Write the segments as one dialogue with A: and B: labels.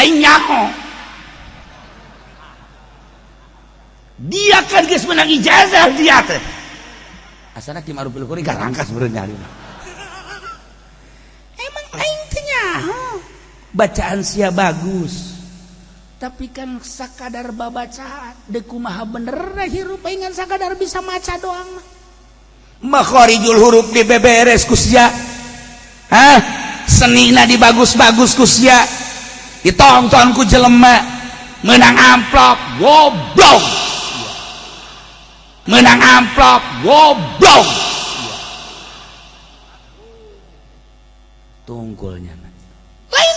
A: Aing nyaho. Dia kan geus menang ijazah dia teh. Asana Ki Ma'ruf Al-Quri garangkas beureun nyari. Emang aing teh nyaho. Bacaan sia bagus. Tapi kan sakadar babacaan deuk kumaha bener hirup aing ngan sakadar bisa maca doang mah. Makharijul huruf dibeberes ku sia. Hah? Senina dibagus-bagus ku sia. Ditonton ku jelema menang amplop goblok. Menang amplop goblok. Tungkulnya lain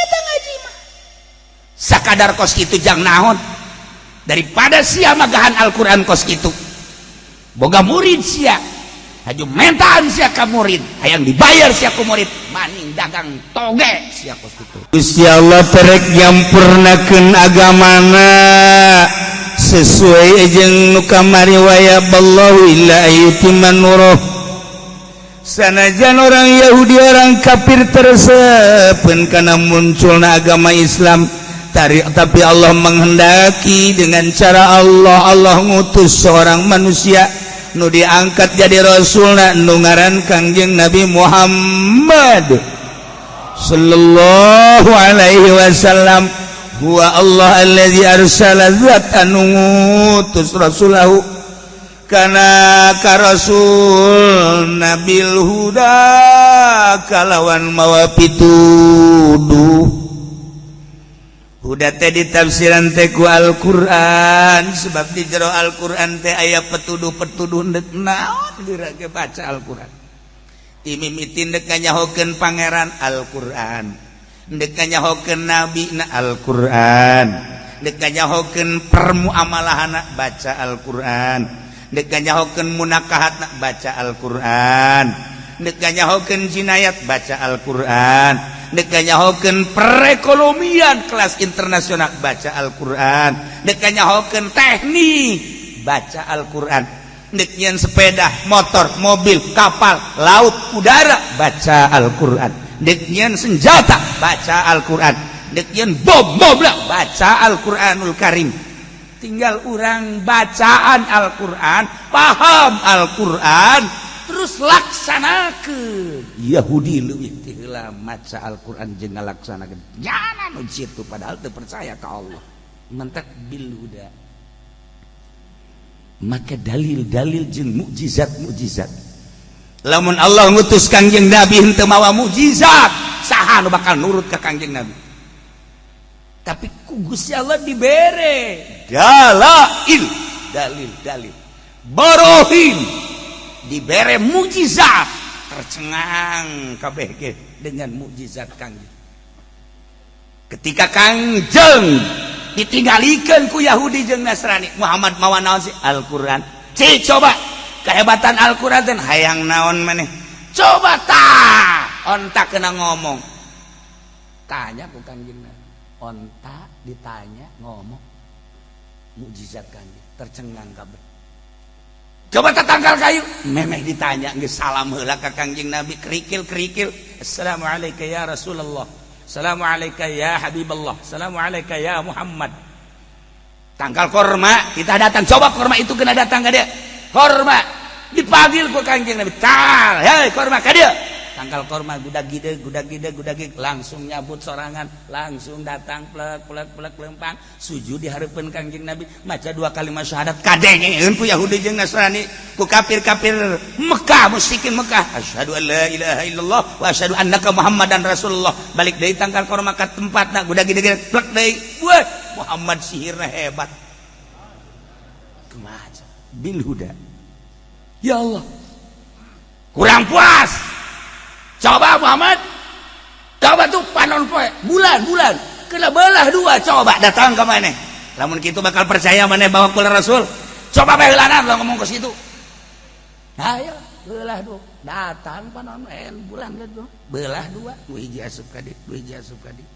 A: eta ngaji mah. Sakadar kos kitu jang naon daripada sia magahan Al-Qur'an kos kitu. Boga murid sia, haju mentaan sia ka murid, hayang dibayar sia ku murid, maning dagang toge sia kos kitu.
B: Gusti Allah terek nyampurnakeun agamana sesuai jeung nu kamari wa yaballahu illa ayyutimma nuruh. Sanajan orang Yahudi orang kafir tersepen karena munculna agama Islam tarik, tapi Allah menghendaki dengan cara Allah, Allah ngutus seorang manusia nu diangkat jadi rasulna nu ngaran Kangjeng Nabi Muhammad sallallahu alaihi wasallam. Huwa Allah allazi arsala zat anu ngutus rasulahu kana ka rasul nabil huda kalawan mawa pituduh. Huda teh ditafsiran teh ku Al-Qur'an, sebab di jero Al-Qur'an teh aya petuduh-petuduh deuk naon geura ge baca Al-Qur'an. Timimiti deuk nganyahokeun pangeran Al-Qur'an, deuk nganyahokeun nabi na Al-Qur'an, deuk nganyahokeun permuamalahana baca Al-Qur'an, deuk nganyahokeun munakahatna baca Al-Qur'an, deuk nganyahokeun jinayat baca Al-Qur'an, dek nyahokeun perekonomian kelas internasional baca Al-Qur'an, dek nyahokeun teknik baca Al-Qur'an, dek nyeun sepeda motor mobil kapal laut udara baca Al-Qur'an, dek nyeun senjata baca Al-Qur'an, dek nyeun bom bom lah baca Al-Qur'anul Karim. Tinggal urang bacaan Al-Qur'an, paham Al-Qur'an, terus laksanakeun. Yahudi leuwih ti heula maca Al-Qur'an jeung ngalaksanakeun. Jana nu kitu padahal teu percaya ka Allah. Mentak bil huda. Maka dalil-dalil jeung mukjizat-mukjizat. Lamun Allah ngutus Kangjeng Nabi henteu mawa mukjizat, saha nu bakal nurut ka Kangjeng Nabi? Tapi ku Gusti Allah dibere dalail, dalil-dalil. Barohin dibere mukjizat, tercengang kabeh ge dengan mukjizat Kangjeng. Ketika Kangjeng ditinggalikeun ku Yahudi jeung Nasrani, Muhammad mawa naon sih? Al-Qur'an. Cik coba kehebatan Al-Qur'an teh hayang naon maneh? Coba tah onta kena ngomong. Tanya ku Kangjeng Nabi. Onta ditanya ngomong. Mukjizat Kangjeng, tercengang kabeh. Coba tatangkal kayu, memeh ditanya geus salam heula ka Kangjeng Nabi, kerikil-kerikil. Assalamualaikum ya Rasulullah. Assalamualaikum ya Habiballah. Assalamualaikum ya Muhammad. Tangkal korma, kita datang. Coba korma itu kena datang ka dia. Korma dipanggil ku Kangjeng Nabi. Tal, hei korma ka dia. Tangkal korma gudag gide gudag gide gudag gide langsung nyabut sorangan, langsung datang plek plek plek lempang sujud di hareupeun Kangjeng Nabi, maca dua kalimat syahadat, kadengeun ku Yahudi jeung Nasrani, ku kafir-kafir Mekah, musyrikin Mekah. Asyhadu an la ilaha illallah wa asyhadu annaka Muhammadan Rasulullah. Balik deui tangkal korma ka tempatna, gudag gide plek deui. Wah, Muhammad sihirna hebat. Kumaha bil huda. Ya Allah, kurang puas. Coba Muhammad, coba tuh panon poe bulan bulan kena belah dua, coba datang ke mana? Lamun kitu bakal percaya mana bahwa kula Rasul. Coba bae heulanan lah ngomong ke situ. Ayo belah dua, datang panon bulan gitu belah dua, nu hiji asup ka dieu, nu hiji asup ka dieu.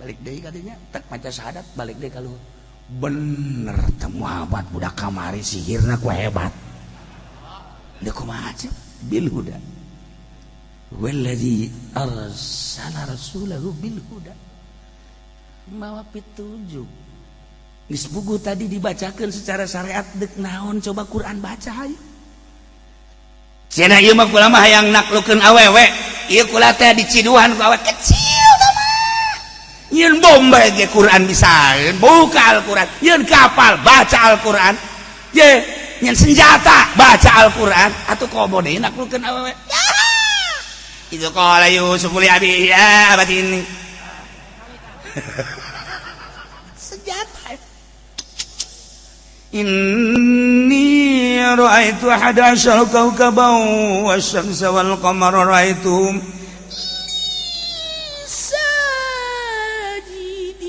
B: Balik deui ka dinya, tek maca syahadat, balik deui ka luhur. Bener teh Muhammad budak kamari sihirna ku hebat. Deuk kumaha bil huda. Walladzi arsala rasulahu bil huda.
A: Mawa pitujuk. Geus puguh tadi dibacakeun secara syariat dek naon coba Quran baca hayu. Cenah ieu mah kula mah hayang naklukeun awewe. Ieu kula teh diciduhan ku awewe kecil tah mah. Nyeun bom bae ge Quran bisa, buka Al-Quran. Nyeun kapal baca Al-Quran. Ye, nyeun senjata baca Al-Quran. Atuh komo deui naklukeun awewe. Itu qala Yusuf li abihi ya abati ini. Senjata. Inni ra'aitu ahada asyara kawkaban wasyamsa wal qamara ra'aituhum sajidin.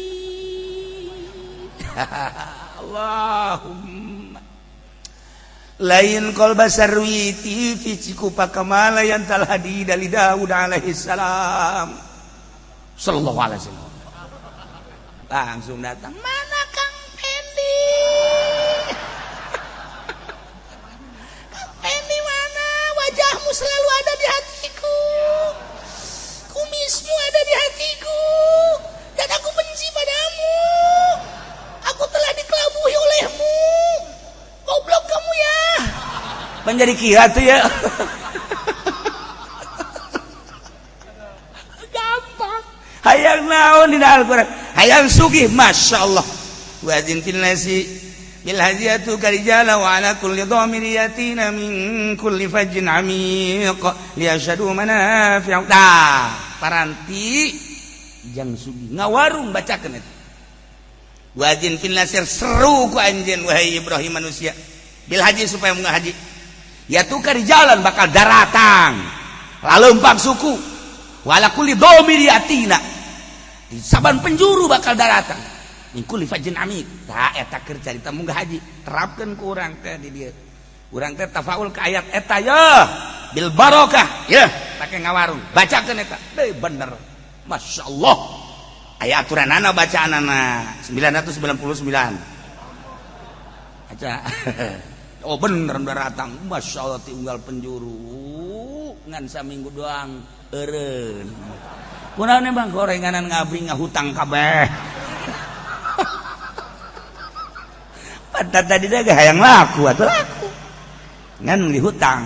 A: Allahumma lain qalba sarwiti fi cikupa kamala yang talhadi dari Daud alaihi salam sallallahu alaihi wasallam. Langsung datang, mana Kang Pendi? Kang Pendi mana? Wajahmu selalu ada di hatiku, kumismu ada di hatiku, dan aku benci padamu. Aku telah dikelabuhi olehmu. Goblok kamu ya. Menjadi kia tuh ya. Gampang. Hayang naon dina Al-Qur'an? Hayang sugih, Masya Allah. Wajin fil nasi bil hajiyatu karijala wa ala kulli dhamir yatina min kulli fajjin amiq liyashhadu manafi'u. Tah, paranti jang sugih ngawarung bacakeun eta. Wajin fil nasir seru ku anjeun wahai Ibrahim manusia bil haji supaya munggah haji. Ya tukar jalan bakal daratang lalempang suku wala kulli dhamir yatina di saban penjuru bakal daratang min kulli fajjin amiq. Tah eta keur carita munggah haji terapkeun ku urang teh di dieu. Urang teh tafaul ka ayat eta ya bil barokah ya pake ngawarung bacakeun eta deui bener. Masyaallah aya aturanana bacaanana 999 aja. Oh bener datang, Masya Allah tinggal penjuru ngan saminggu doang eureun. Kunaon bang gorenganan ngabri ngahutang kabeh. Pantat tadi dah hayang laku atuh laku. Ngan dihutang.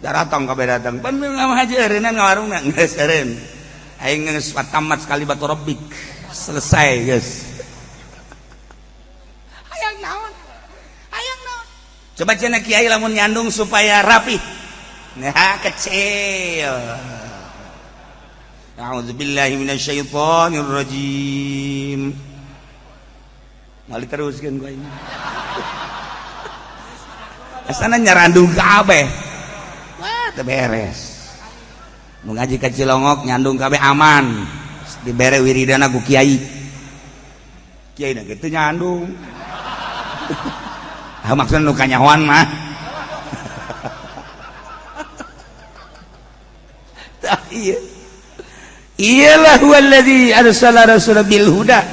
A: Datang kabeh datang. Pan haji eureunnan ngawarungna geus eureun. Aing geus tamat sekali batu robik. Selesai geus. Hayang naon? Hayang naon? Coba cenah kiai lamun nyandung supaya rapi. Nah, kecil. A'udzubillahi minasyaitonirrajim. Mal diteruskeun gua ini. Asana nyarandung kabeh. Wah, teu beres. Nu ngaji ka Cilongok nyandung kabeh aman. Dibere wiridana ku kiai. Kiai na kitu nyandung. Ah maksudna nu kanyahoan mah. Tah ieu. Iyalah huwallazi arsala rasulahu bil huda.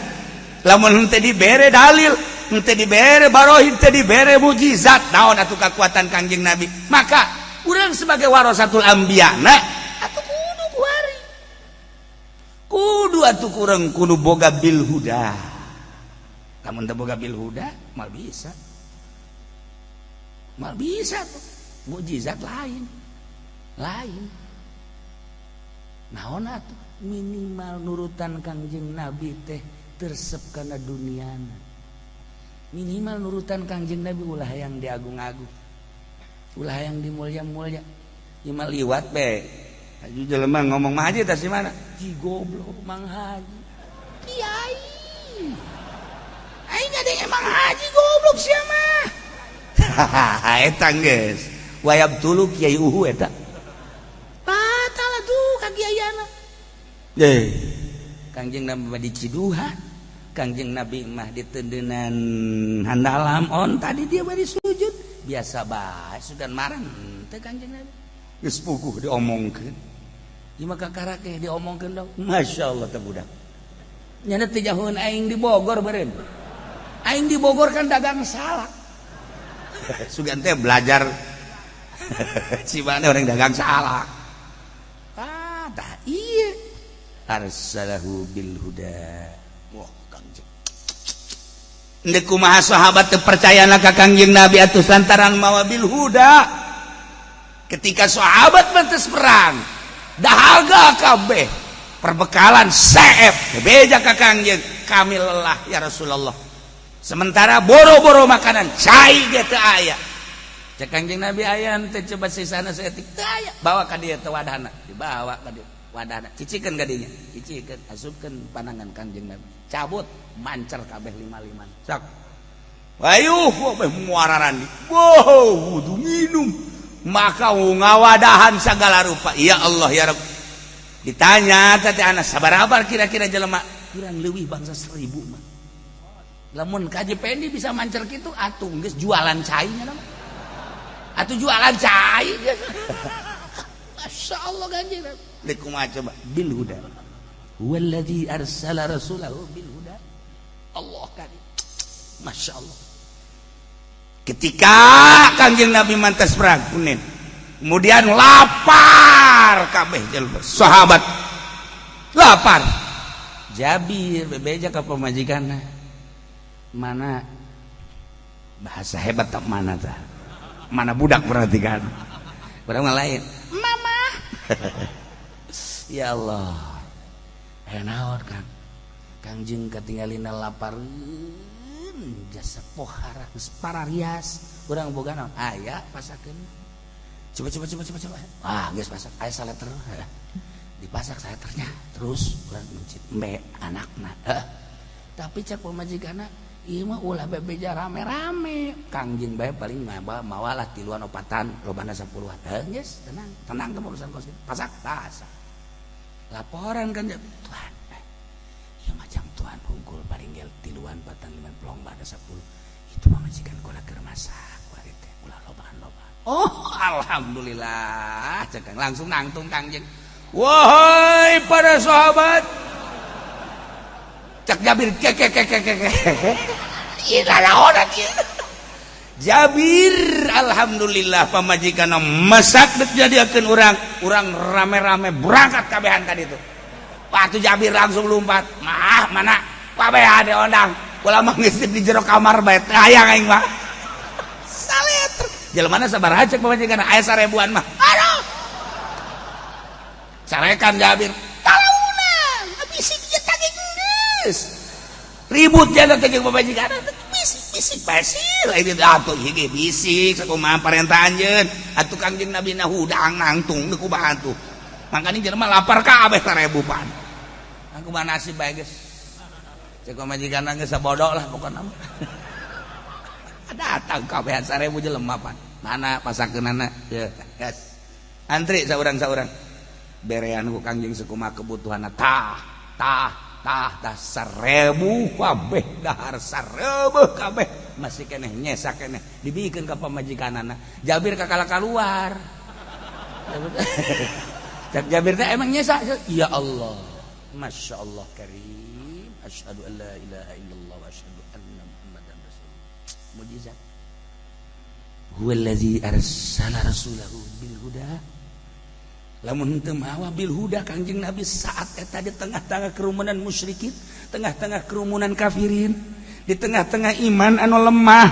A: Lamun henteu dibere dalil, henteu dibere barohin, henteu dibere mukjizat, naon atuh kakuatan Kangjeng Nabi? Maka urang sebagai warasatul anbiya na atuh kudu kuari. Kudu atuh kurang kudu boga bil huda. Lamun teu boga bil huda, mal bisa. Mal bisa tuh. Mukjizat lain. Lain. Naon atuh minimal nurutan Kangjeng Nabi teh tersep kana duniana. Minimal nurutan Kangjeng Nabi ulah yang diagung-agung, ulah yang dimulya-mulya. Ieu mah liwat be. Haji jelema ngomong mah haji tah si mana? Ji goblok Mang Haji. Kiai. Aing ada Mang Haji goblok sia mah. Eta geus. Wayab tulu kiai uhu eta. Batal atuh ka kiaiana. Kangjeng Nabi mah di Ciduhan, Kangjeng Nabi mah di tendenan handalam on tadi dia bari sujud biasa bae sugan marah teh Kangjeng Nabi geus puguh diomongkeun. Ieu mah kakarake diomongkeun dong. Masyaallah teh budak. Nya teh jauheun aing di Bogor beureun. Aing di Bogor kan dagang salak. Sugan teh belajar cibane orang dagang salak. Ah, tah ieu.
B: Arsalahu bil huda. Wah, Kangjeng. Ndek kumaha sahabat teu percaya na ka Kangjeng Nabi atuh lantaran mawa bil huda. Ketika sahabat mentes perang, dahaga kabeh, perbekalan seep, beja ka Kangjeng, "Kami lelah, ya Rasulullah." Sementara boro-boro makanan, cai ge teu aya. Cek Kangjeng Nabi, "Aya teh coba sisana saeutik?" "Teu aya." "Bawa ka dieu teh wadahna." Dibawa ka dieu wadahna, cicikeun ka dinya, cicikeun, asupkeun panangan Kangjeng Nabi, cabut, mancer kabeh lima-lima. Sok ayuh kabeh muararandi. Wow, wudu minum maka ngawadahan segala rupa. Ya Allah, ya Rabb. Ditanya tadi anak, sabaraha kira-kira jelema? Kurang lebih bangsa 1.000 mah. Lamun kaji pendi bisa mancer gitu atuh geus jualan cainya nama atuh jualan cai. Masya Allah, Kanjeng Nabi kumaha coba? Bil huda. Huwallazi arsala rasulahu bil huda. Allah karim, Masya Allah. Ketika Kangjeng Nabi mantas perang Hunain, kemudian lapar kabeh jelema sahabat, lapar. Jabir bebeja ka pamajikanna, "Mana bahasa hebat tak mana tah mana budak?" Perhatikan, urang mah lain mama. Ya Allah, aya naon, Kang? Kangjeng katinggalina lapareun, jasa pohara geus pararias. Urang boga naon? Aya, pasakeun. Coba, coba, coba, coba, coba. Ah, geus pasak, aya saleter. Dipasak saleternya, terus urang mencit embe anakna. Tapi cek pamajikanna, "Ieu mah ulah bebeja rame-rame, Kangjeng bae paling ngaba mawalah tiluan opatan, lobana 10-an." Heuh, geus tenang, tenang teh urusan kos. Pasak, pasak. Laporan kan, "Tuhan, ieu macam Tuhan hungkul paling gel tiluan patang lima pelong pada 10 itu pamajikan kula keur masak kuari teh, ulah lobaan-lobaan." Oh, alhamdulillah, cek langsung nangtung Kangjeng. "Wahai para sahabat," cek Jabir, ke ke ke ke ke ke. Ieu naon ieu? Jabir, alhamdulillah pamajikan masak dek jadiakeun urang, urang rame-rame berangkat kabehan tadi itu. Waktu Jabir langsung lompat, "Mah, mana kabehan diondang? Kula mah geus di jero kamar bae, teu hayang aing mah." Saleter. Jelema sabaraha cek pamajikan? Aya 1.000-an mah. Aduh. Carekan Jabir. Talaunan, bisik ieu tadi geus. Ribut jana teh jeung pamajikan. Bisik bisik basil lain atuh hige bisik sakumaha parentah anjeun atuh Kangjeng Nabi na hudang nangtung deuk kumaha atuh. Makanya jelema lapar kabeh 1.000 pan. Aku mah nasib bae geus. Cek pamajikan geus sabodo lah pokona. Datang kabehan 1.000 jelema pan. Mana pasakeunana? Ye, yes. Antri saurang-saurang. Berean ku Kangjeng sakumaha kebutuhanna, tah tah tah tah, 1.000 kabeh dahar, 1.000 kabeh, masih keneh, nyesa keneh, dibikeun ka pamajikanana. Jabir kakala keluar. Cek Jabir teh, "Emang nyesa?" Ya Allah, Masya Allah karim. Asyhadu an la ilaha illallah wa asyhadu anna Muhammadan rasulullah. Mujizat. Huwallazi arsala rasulahu bil huda. Lamun henteu mawa bil huda Kangjeng Nabi saat eta di tengah-tengah kerumunan musyrikin, tengah-tengah kerumunan kafirin, di tengah-tengah iman anu lemah.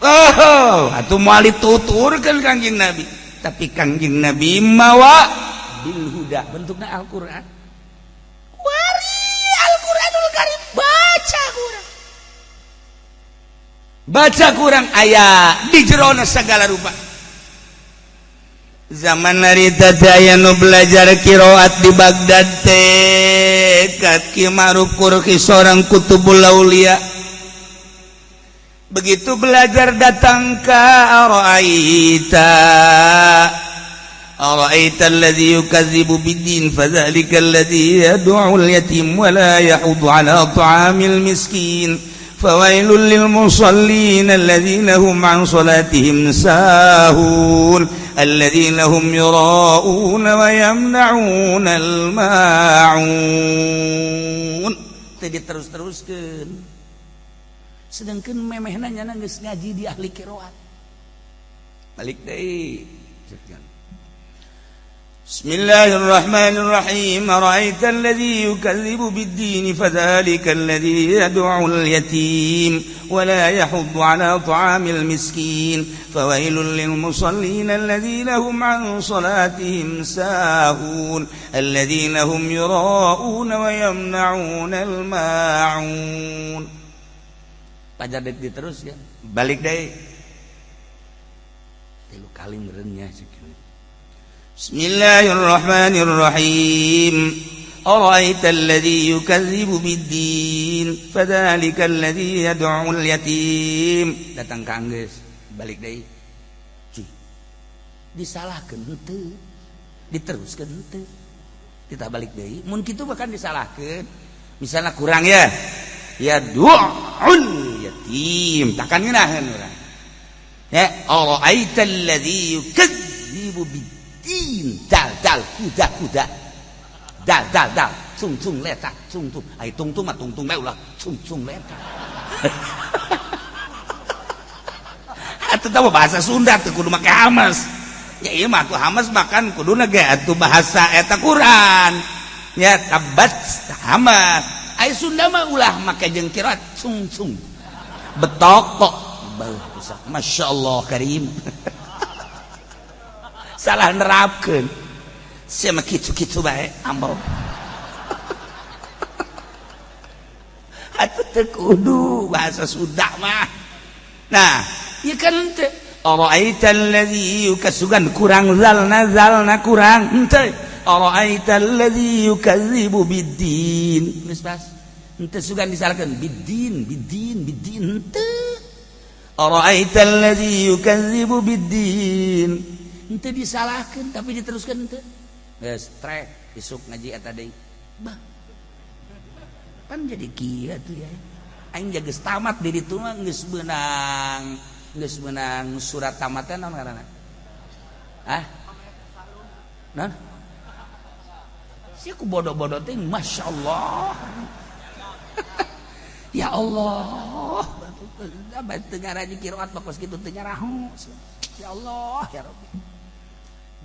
B: Oh, atuh moal dituturkeun Kangjeng Nabi. Tapi Kangjeng Nabi mawa bil huda, bentukna Al-Qur'an. Wari Al-Qur'anul Karim baca kurang. Baca kurang aya di jerona segala rupa. Zaman harita teh aya nu belajar qiraat di Baghdad teh ka Ki Ma'ruf Karkhi, seorang kutubul aulia. Begitu belajar datang ka ara'aita ara'aita alladhi yukadzibu biddin fadzalika alladhi yad'u al-yatim wa la yahuddu ala ta'amil miskin fawailul lil musallin alladzina hum an salatihim sahun alladzina hum yura'una wa yamna'una al-ma'un. Tadi terus-teruskeun, sedangkan memehna nyana geus ngaji di ahli qiraat. Balik deui. Bismillahirrahmanirrahim. Ara'aita alladhi yukadzibu bid-din fadzalika alladhi yad'u al-yatim wa la yahuddu 'ala ta'amil miskin fawailul lil musallin alladhina hum 'an salatihim sahun alladhina hum yura'un wa yamna'un al-ma'un. Pajar dek terus ya. Balik deui. Tilu kali meureunnya sakieu. Bismillahirrahmanirrahim. Ara'aita alladhi yukadzibu bid-din fadzalika alladhi yad'u al-yatim. Datang ka anggeus, balik deui. Cih. Disalahkeun henteu. Diteruskeun henteu. Kita balik deui. Mun kitu bahkan disalahkeun. Misalnya kurang ya. Yad'ul yatim. Takkan ngeunaheun urang. Ya, ara'aita alladhi yukadzibu bid-din. Dal dal kuda kuda dal dal dal cung cung letak cung cung ai tung tung mah tung tung bae ulah cung cung letak. Atuh tah bahasa Sunda teu kudu make hamas ya, ieu mah atuh hamas makan kuduna ge atuh bahasa eta Quran ya tabat hamas. Ai Sunda mah ulah make jeung kirat cung cung betok kok beuh masyaallah karim. Salah nerapkeun sia mah kitu-kitu bae ambo. Atuh teu kudu bahasa Sunda mah. Nah, ieu kan teu ara'aita allazi yukasugan kurang zalna zalna kurang henteu ara'aita allazi yukadzibu biddin geus pas henteu sugan disalahkeun biddin biddin biddin henteu ara'aita allazi yukadzibu biddin henteu disalahkeun tapi diteruskeun henteu geus trek isuk ngaji eta deui bah pan jadi kieu atuh ya aing geus tamat di ditu mah geus meunang surat tamatna naon ngaranna ah naon sia ku bodoh-bodoh teh masyaallah. Ya Allah teu ngaraji qiraat mah kos kitu teu nyaraho ya Allah ya Rabbi.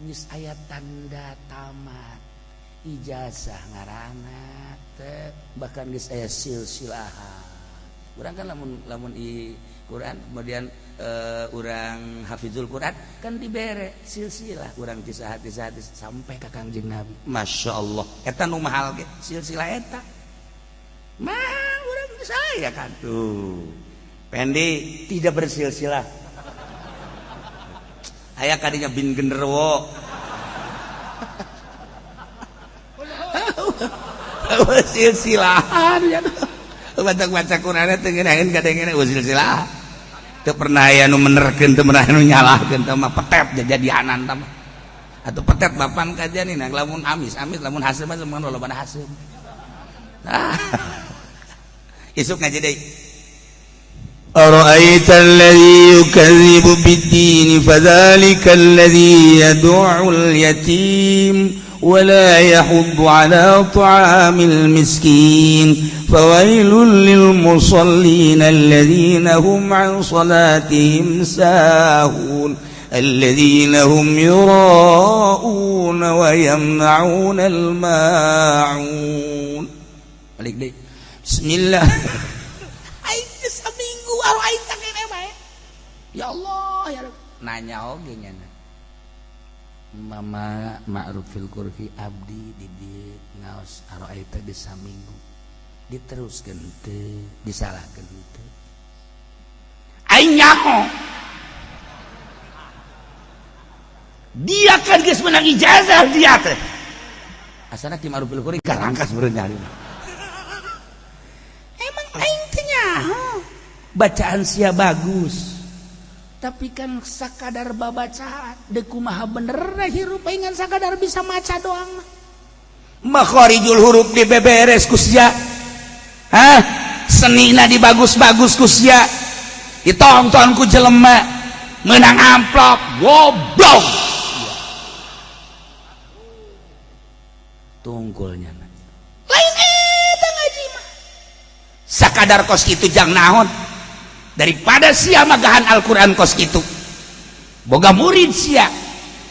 B: Geus aya tanda tamat ijazah ngaranna teh bahkan geus aya silsilahan. Urang kan lamun lamun i Quran kemudian urang hafizul Quran kan dibere silsilah urang ti saha ti saha sampai ka Kangjeng Nabi. Masya Allah eta nu mahal ge silsilah eta mah urang geus aya kan tuh. Pendi tidak bersilsilah. Aya kadinya bin genderuwo. Silsilahan ya. Baca-baca Qur'an teh ngeunaheun kadengena silsilah. Teu pernah aya nu menerkeun, teu pernah nu nyalahkeun, teu mah petet jadianan tah mah. Atuh petet bapan kajian ini lamun amis, amis lamun haseum mah mun loba haseum. Nah. Isuk ngaji deui. أرأيت الذي يكذب بالدين فذلك الذي يدع اليتيم ولا يحض على طعام المسكين فويل للمصلين الذين هم عن صلاتهم ساهون الذين هم يراءون ويمنعون الماعون. Balik deh. Bismillah. Seminggu aing kene bae. Ya Allah ya Rabb. Nanya oge nya. Mama Ma'rufil Qurfi abdi di dieu ngaos aroaita di saminggu. Diteruskeun teu, disalahkeun teu. Aing nyaho. Dia kan geus menang ijazah dia teh. Asana Ki Ma'rufil Qurfi karangkas meureun nyari. Emang aing teh nyaho. Bacaan sia bagus tapi kan sakadar babacaan deuk kumaha bener hirup aing sakadar bisa maca doang mah. Makharijul huruf dibeberes ku sia. Hah? Senina dibagus-bagus ku sia. Ditonton ku jelema menang amplop goblok. Tungkulnya lain eta ngaji mah. Sakadar kos kitu jang naon? Daripada sia magahan Al-Quran kos itu boga murid sia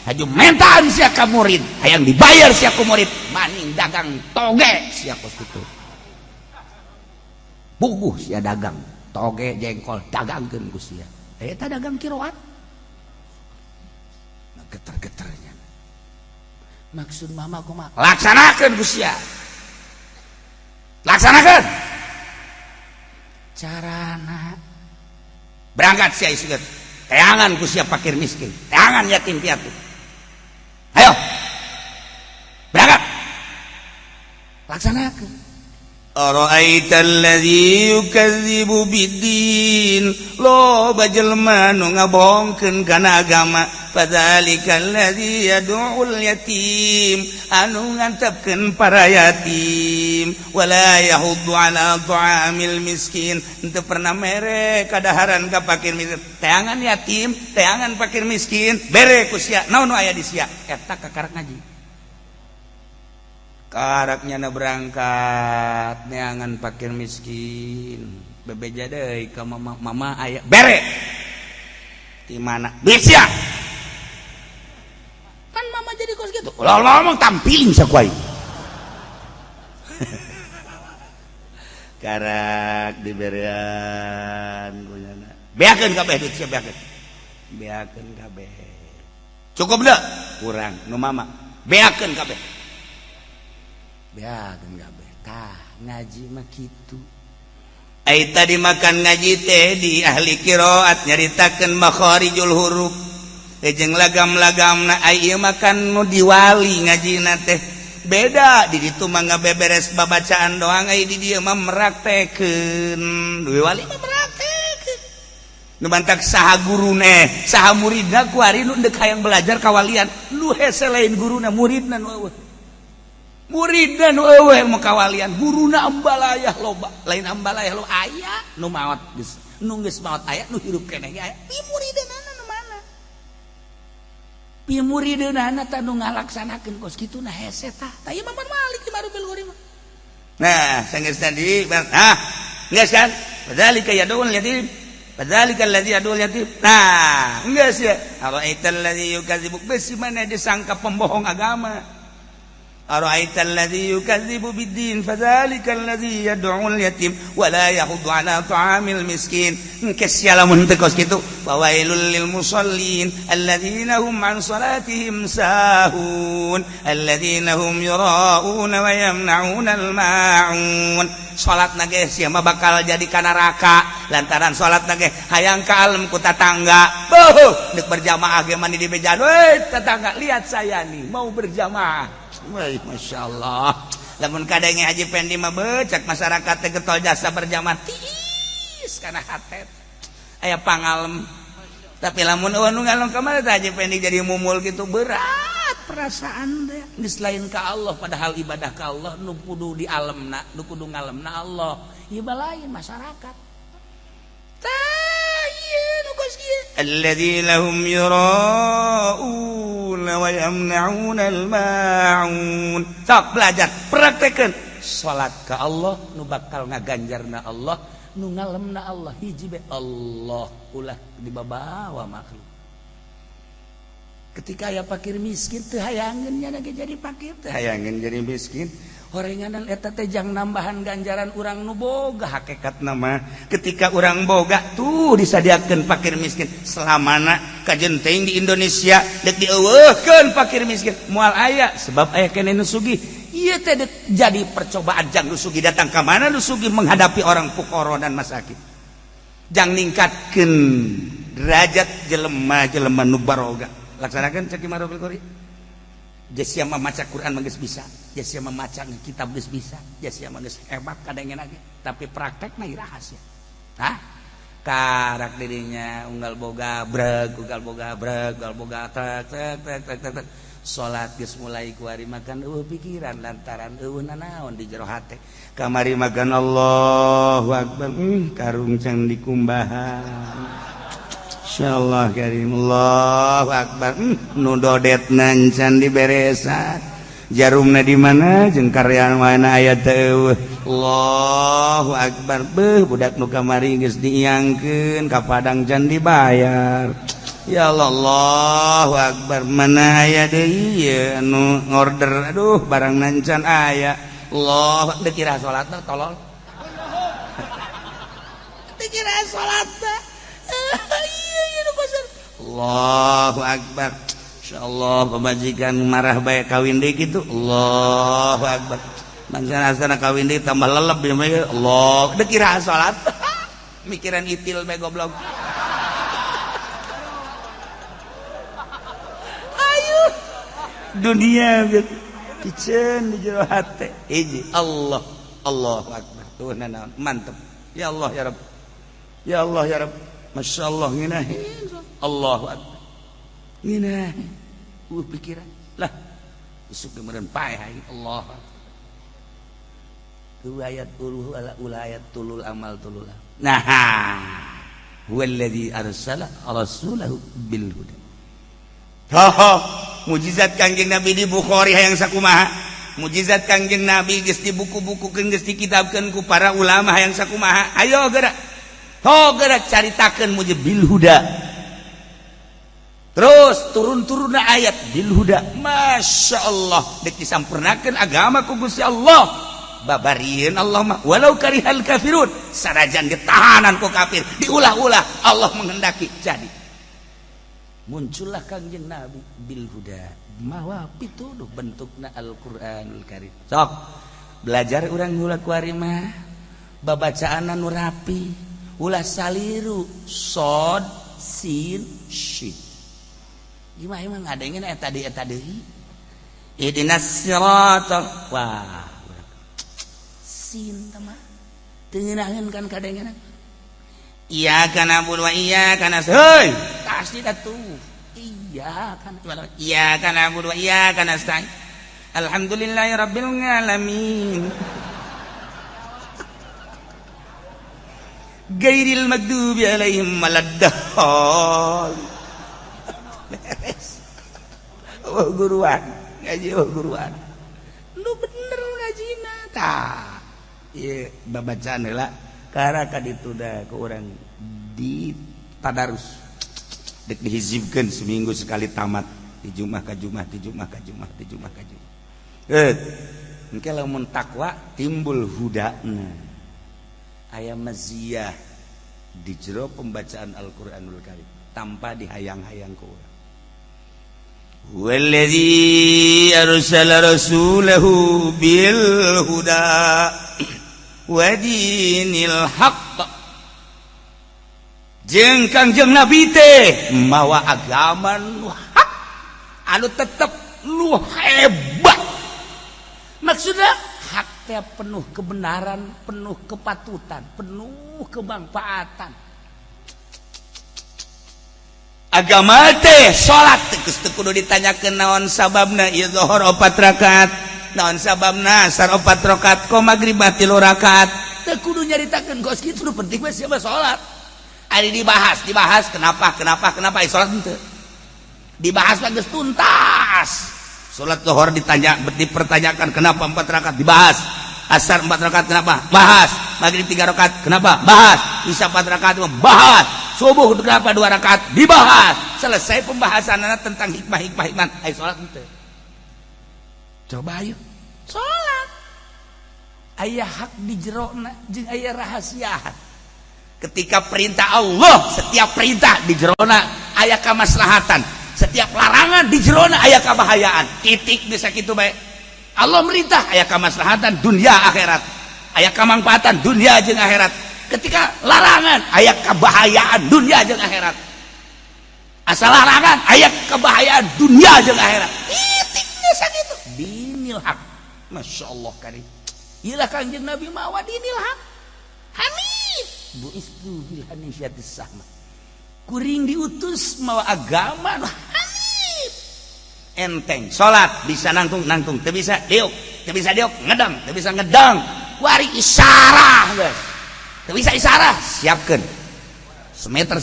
B: Haju mentaan sia ka murid, hayang dibayar sia ku murid, maning dagang toge sia kos kitu. Puguh sia dagang toge jengkol dagangkeun ku sia. Eta dagang kiroat. Geter-geternya. Maksud mama kumaha? Laksanakeun ku sia. Laksanakeun. Carana berangkat sia isukeun. Teangan ku sia fakir miskin, teangan yatim piatu. Ayo. Berangkat. Laksanakeun. Ara'aita alladzi yukadzibu biddin, loba jelema nu ngabohongkeun kana agama. Fadzalikal ladzi yad'ul yatim, anu ngantepkeun para yatim, wala yahuddu ala ta'amil miskin, henteu pernah mere kadaharan ka fakir miskin. Teangan yatim, teangan fakir miskin, bere ku sia. Naon nu aya di sia? Eta kakarak ngaji, karaknya na berangkat neangan fakir miskin, bebeja deui ka mama, "Mama, aya," bere. Di mana duit sia? Kan mama jadi kos gitu, ulah ngomong, tampiling saku aing. Karak diberean, beakeun kabeh duit sia, beakeun, beakeun kabeh. Cukup dah? Kurang nu mama, beakeun kabeh, beakeun kabeh. Tah, ngaji mah kitu. Ai tadi makan ngaji teh di ahli qiraat nyaritakeun makharijul huruf jeung lagam-lagamna. Ai ieu makan nu diwali ngajina teh beda. Di ditu mah ngabeberes babacaan doang, ai di dieu mah meraktekeun. Duwe wali mah meraktekeun. Nu mantak saha gurune, saha muridna kuari nu deuk hayang belajar kawalian, nu hese lain guruna, muridna nu eueuh. Muridna nu eueuh mau kawalian, guruna ambalayah loba. Lain ambalayah lo, aya nu maot geus, nu geus maot aya, nu hirup keneh ge aya. Pi muridna nu mana? Pi muridna tah nu ngalaksanakeun kos kitu? Nah, hese tah. Tah, ieu mah Malik di Marubil Qori mah. Nah, sanggeus tadi, ah, geus kan? Fadzalika yad'ul yatim. Fadzalika alladzi yad'ul yatim. Nah, geus ya. Ara'aital ladzi yukadzibu, besi mana disangka pembohong agama. Ara'aita alladzi yukadzibu biddin, fadzalika alladzi yad'ul yatim wa la yahuddu ala ta'amil miskin. Engke sia lamun teu kos kitu, fawailul lil musallin alladzina hum an salatihim sahun, alladzina hum yura'una wa yamna'una al-ma'un. Salat ge sia mah bakal jadi ka neraka lantaran salat ge hayang ka alem ku tatangga. Beuh, deuk berjamaah ge mani di bejaan, "Woi tetangga, lihat saya nih mau berjamaah." Wih, Masya Allah. Lamun kadenge Haji Pendi mah becak masyarakat teh getol jasa berjamaah tiis kana hate. Aya pangalem. Tapi lamun eueuh nu ngalem ka mana teh Haji Pendi jadi mumul gitu, berat perasaan teh. Geus lain ka Allah, padahal ibadah ka Allah nu kudu di alemna, nu kudu ngalemna Allah. Ieu lain masyarakat. Tah, ieu nu kos kieu. Alladzina hum yura'una wa yamna'una al-ma'un. Sok belajar, praktekeun. Salat ka Allah nu bakal ngaganjarna Allah, nu ngalemna Allah, hiji be Allah, ulah dibabawa makhluk. Ketika aya fakir miskin teu hayangeun nya ge jadi fakir, teu hayangeun jadi miskin. Horenganan eta teh jang nambahan ganjaran urang nu boga. Hakikat nama ketika urang boga tuh disadiakeun fakir miskin. Selamana kajen teuing di Indonesia deuk dieuweuhkeun fakir miskin moal aya, sebab aya keneh nu sugih. Ieu teh jadi percobaan jang nu sugih datang ka mana nu sugih menghadapi orang fukara dan masakin, jang ningkatkeun derajat jelema-jelema nu baroga. Laksanakeun cek Marul Qori. Sia maca Quran mah geus bisa, sia maca kitab geus bisa, sia mah geus hebat kadengen ge, tapi praktekna iraha sia? Hah, karak dirinya unggal boga breg, unggal boga breg, unggal boga tek tek tek tek tek tek. Salat geus mulai kuari makan eueuh pikiran lantaran eueuh nanaon di jero hate. Kamari makan Allahu akbar, karung can dikumbahan. Insyaallah karim, Allahu akbar, nu dodetna can diberesan, jarumna di mana jeung karyan mana aya teu. Allahu akbar, beuh, budak nu kamari geus diiangkeun ka Padang can dibayar. Ya Allah, Allahu Akbar, mana aya deui ieu anu ngorder, aduh barang nancan aya. Allah, teu kira salatna tolol. Teu kira salatna. Iya ieu nu pasar. Allahu Akbar. Insyaallah pemajikan marah bae kawin deui kitu. Allahu Akbar. Bangsa asana kawin deui tambah lelep ya. Allah, teu kira salat. Mikiran itil bae goblok. Ayo dunia piceun di jero hate. Hiji Allah, Allahu Akbar. Tuh nanaon mantep. Ya Allah ya Rabb. Ya Allah ya Rabb. Masyaallah ngeunah. Allahu Akbar. Ngeunah. Pikiran lah. Isuk meureun paeh aing. Allah. Dua ayat uluh ala ulayat tulul amal tulul. Nah, huwallazi arsala rasulahu bil huda. Ho, mujizat Kangjeng Nabi di Bukhari hayang sakumaha. Mujizat Kangjeng Nabi geus dibuku-bukukeun, geus dikitabkeun ku para ulama hayang sakumaha. Ayo gerak. Ho gerak caritakeun mujizat bil huda. Terus turun-turunna ayat bil huda. Masya Allah, dek disampurnakeun agama ku Gusti Allah. Babarieun Allah mah walau karihal kafirun, sarajan ditahanan ku kafir, diulah-ulah Allah menghendaki jadi. Muncullah Kangjeng Nabi bil huda, mawa pituduh bentukna Al-Qur'anul Karim. Sok belajar urang heula kuari mah, babacaanna nu rapi, ulah saliru sod sin shin. Gimana emang ngadengin eta deui eta deui. Ihdinas siratal, wah sin mah teu ngeunaheun kan kadengenan. Iyyaka na'budu wa iyyaka nasta'in. Heuy, pasti atuh. Iyyaka iyyaka na'budu wa iyyaka nasta'in. Alhamdulillahi rabbil alamin. Gairil maghdubi alaihim waladdallin. Beres. Oh guruan, ngaji oh guruan. Nu bener ngajina tah. Ieu babacaan heula karena ka ditu da ku urang di tadarus. Dek dihizibkeun seminggu sekali tamat di Jumat ka Jumat, di Jumat ka Jumat, di Jumat ka Jumat. Engke lamun takwa timbul hudana. Aya maziyah di jero pembacaan Al-Qur'anul Karim tanpa dihayang-hayang ku urang. Huwallazi arsala rasulahu bil huda wa dinil haqq. Jeung Kangjeng Nabi teh mawa agama nu hak anu tetep nu hebat. Maksudna hak teh penuh kebenaran, penuh kepatutan, penuh kemanfaatan. Agama teh salat geus teu kudu ditanyakeun naon sababna ieu zuhur 4 rakaat, naon sababna asar 4 rakaat, ko magrib 3 rakaat. Teu kudu nyaritakeun kos kitu, nu penting mah siapa salat. Ari dibahas, dibahas kenapa kenapa kenapa salat henteu. Dibahas mah geus tuntas. Salat zuhur ditanya, dipertanyakan kenapa 4 rakaat, dibahas. Asar 4 rakaat kenapa? Bahas. Maghrib 3 rakaat kenapa? Bahas. Isya 4 rakaat bahas. Subuh kenapa 2 rakaat? Dibahas. Selesai pembahasan tentang hikmah-hikmah hikmah. Ayo salat henteu. Coba ayo. Salat. Aya hak di jerona jeung aya rahasia. Ketika perintah Allah, setiap perintah di jerona aya kamaslahatan. Setiap larangan di jerona aya kabahayaan. Titik bisa kitu bae. Allah merintah aya kamaslahatan dunia akhirat. Aya kamangfaatan dunia jeung akhirat. Ketika larangan aya kebahayaan dunia jeung akhirat. Asal larangan aya kebahayaan dunia jeung akhirat. Titik bisa kitu. Dinil haq. Masya Allah karim. Iyalah Kangjeng Nabi mawa dinil haq. Hanif buistu bil hanifiyatis sahma. Kuring diutus mawa agama hanif. Enteng salat bisa nangtung nangtung, teu bisa diuk, teu bisa diuk ngedang, teu bisa ngedang, wari isyarah geus. Teu bisa isyarah, siapkeun 1,5 meter.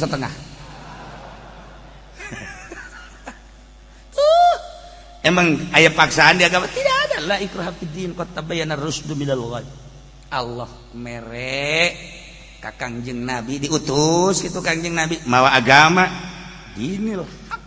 B: Emang aya paksaan di agama? Tidak ada. La ikraha fid din qad tabayyana rusdu minal ghayy. Allah mere ka Kangjeng Nabi diutus kitu Kangjeng Nabi mawa agama Dinil haq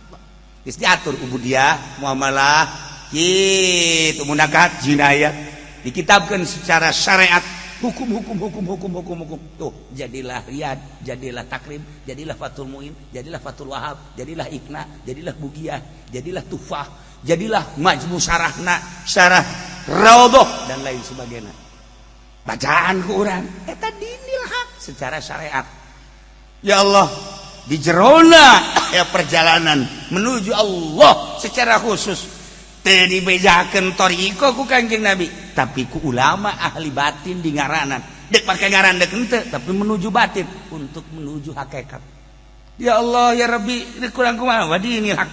B: geus diatur ubudiyah, muamalah, kitu, munakahat, jinayat, dikitabkan secara syariat, hukum hukum hukum hukum hukum hukum. Tuh, jadilah Riyad, jadilah Takrib, jadilah Fathul Muin, jadilah Fathul Wahab, jadilah Iqna, jadilah Bugiyah, jadilah Tufah, jadilah majmu syarahna, syarah Raudhah, dan lain sebagainya. Bacaan ku urang eta dinil hak secara syariat. Ya Allah, di jerona ya perjalanan menuju Allah secara khusus teu dibejakeun thoriqoh ku Kanjeng Nabi, tapi ku ulama ahli batin di ngaranan, dek pakai ngaran dek henteu, tapi menuju batin untuk menuju hakikat. Ya Allah, ya Rabbi, kurang kumaha dinil hak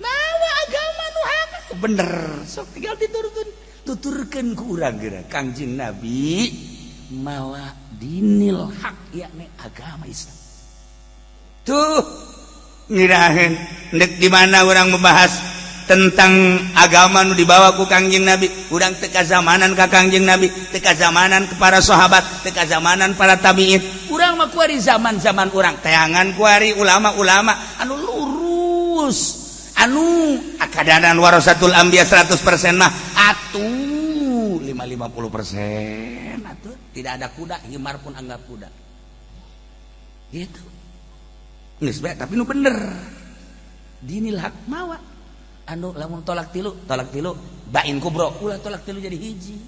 B: mawa agama nu hak bener, sok tinggal diturutun, tuturkeun ku urang geura Kangjeng Nabi mawa dinil hak, yakni agama Islam. Tuh ngiraheun dek di mana orang membahas tentang agama nu dibawa ku Kangjeng Nabi. Urang teu kazamanan ka Kangjeng Nabi, teu kazamanan ke para sahabat, teu kazamanan para tabiin. Urang mah kuari zaman-zaman urang teangan kuari ulama-ulama anu lurus, anu akadanan warasatul anbiya 100% mah atuh 5 50% atuh tidak ada kuda, himar pun anggap kuda gitu geus bae. Tapi nu bener dinil hak mawa anu lamun talak tilu, talak tilu bain kubro, ulah talak tilu jadi hiji.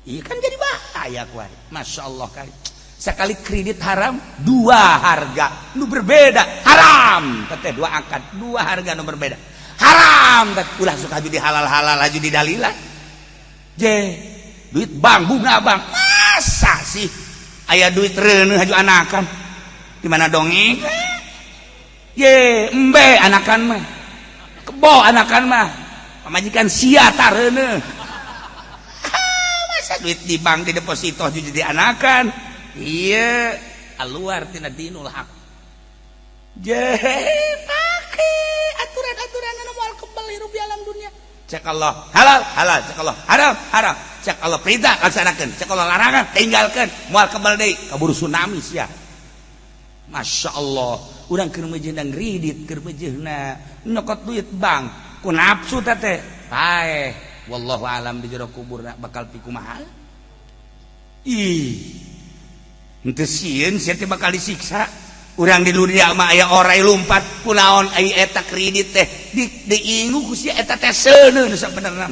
B: Iya kan, jadi bahaya kuari. Masya Allah, kali sekali kredit haram, dua harga nu berbeda haram teteh, dua akad dua harga nu berbeda haram teteh. Ulah suka jadi halal halal aja di dalilan je duit bank, bunga bank. Masa sih aya duit reuneuh haju anakan di mana dongeng ye embe anakan mah, kebo anakan mah, pamajikan sia tareuneuh. Masa duit di bank di deposito jadi anakan? Iya, keluar tina dinul hak. Je pake aturan-aturan anu moal kebal hirup di alam dunia. Cek Allah halal halal, cek Allah haram haram, cek Allah perintah laksanakeun, cek Allah larangan tinggalkeun, moal kebal deui, kaburu tsunami sia. Masya Allah, urang keur meujeuhna kredit, keur meujeuhna nyokot duit bank ku nafsu teh paeh. Wallahu alam di jero kuburna bakal pikumaha. Ih, henteu sieun sia teh bakal disiksa. Urang di dunia mah aya orai lumpat kunaon? Ai eta kredit teh di diingu ku sia eta teh seuneun. Sabenerna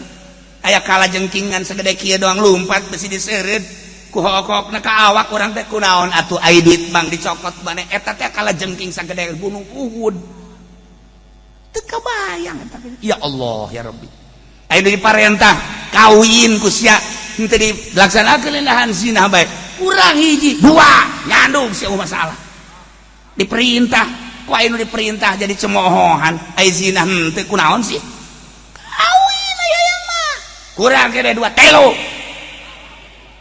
B: aya kala jengkingan segede kieu doang lumpat besi diseureud ku hokokna ka awak urang teh kunaon atuh? Ai duit bank dicokot maneh eta teh kala jengking sagede gunung Uhud, teu kabayang eta. Ya Allah, ya Rabbi, ai diparentah kawin ku sia henteu dilaksanakeun, lahan zina bae, kurang hiji dua nyandung sia, masalah diperintah ku anu diperintah jadi cemoohan, ai zina henteu, kunaon sih kawin aya yang mah? Kurang kene dua, telu,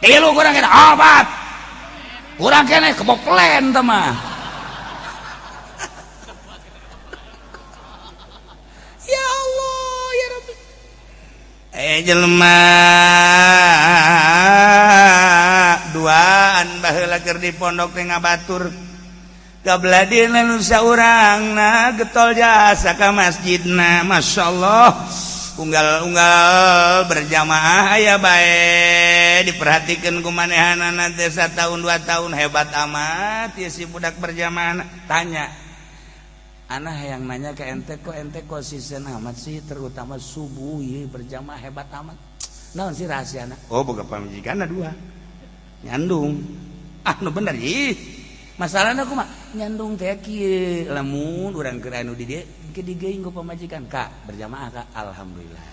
B: tilu, kurang kene opat, kurang kene keboplen teh mah. Ya Allah, ya Rabbi, eh jelema duaan baheula keur di pondok teh ngabatur gabladina nu saurangna getol jasa ka masjidna. Masya Allah, unggal-unggal berjamaah aya bae diperhatikan ku manehanana teh. Tahun 2 tahun hebat amat ya si budak berjamaah. Tanya anak yang nanya ke ente, kok ente konsisten amat sih, terutama subuh ya berjamaah hebat amat, naon sih rahasia? Oh, boga pamajikan dua nyandung. Ah, nu bener ih masalahnya aku mah nyandung teh kieu, lamun urang keur anu di dieu ke digeing ku pamajikan, "Kak, berjamaah, Kak." Alhamdulillah.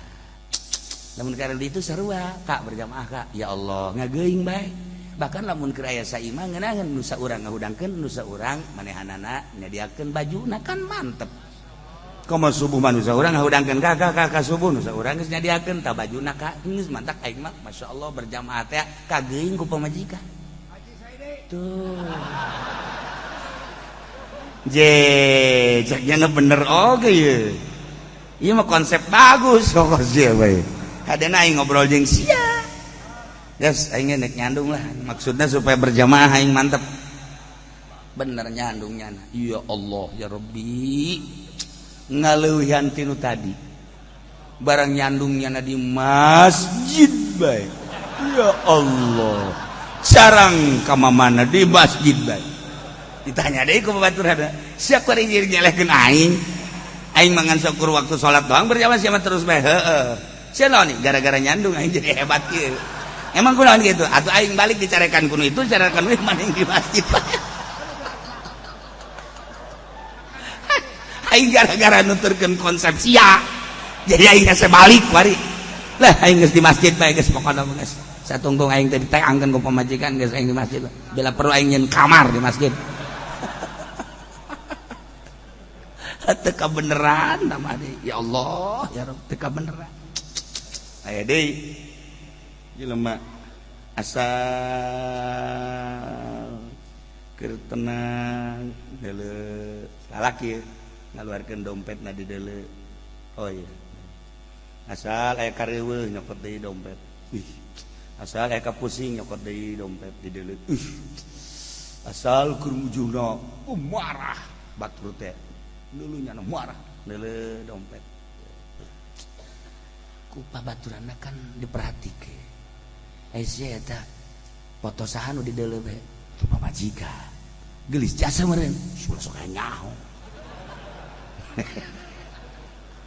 B: Lamun keur anu di itu sarua, "Kak, berjamaah, Kak." Ya Allah, ngageuing bae. Bahkan lamun keur aya saimah ngeunaheun, nu saurang ngahudangkeun, nu saurang manehanana nyadiakeun bajuna, kan mantep. Komo subuh mah nu saurang ngahudangkeun, "Kak, Kak, Kak, subuh," nu saurang geus nyadiakeun tah bajuna, Kak, geus mantak. Aing mah masyaallah berjamaah teh kageuing ku pamajikan tuh. Je ceknya bener oke ye. Ieu mah konsep bagus kok sia bae. Hadena aing ngobrol jeung sia. Yes, aing nek nyandung lah. Maksudnya supaya berjamaah aing mantep. Bener nyandungnya. Ya Allah ya Rabbi, ngaleuwihan tinu tadi. Barang nyandungnya di masjid bae. Ya Allah, carang ka mana di masjid bae. Ditanya deui ku batur ada. Siap kuari nyelehkeun aing. Aing mangan syukur waktu salat doang berjamaah siapa terus bae. Heeh. Sia naon nih gara-gara nyandung aing jadi hebat kieu. Emang kunaon gitu? Atuh aing balik dicarekan kuno itu, carekan kuno maning di masjid bae. Aing gara-gara nuturkeun konsep sia. Jadi aing geus balik kuari. Lah aing geus di masjid bae geus pokona geus. Satungtung aing teh diteangkeun ku pamajikan geus aing di masjid. Bila perlu aing nyeun kamar di masjid. Teu kabeneran nama deui. Ya Allah, ya Rabb, teu kabeneran. Aya deui jelema asal keur tenang deuleu lalaki ngaluarkeun dompetna di deuleu. Oh iya. Asal aya kareuweuh nyokot deui dompet. Ih. Asal aya kapusing nyokot deui dompet di deuleu. Ih. Asal keur mujuna marah batur teh. Dulunya marah deuleu dompet. Ku pabaturanna kan diperhatikeun. Eh sia eta foto saha nu di deuleu bae? Pamajikan. Geulis jasa meureun. Ulah sok nyaho.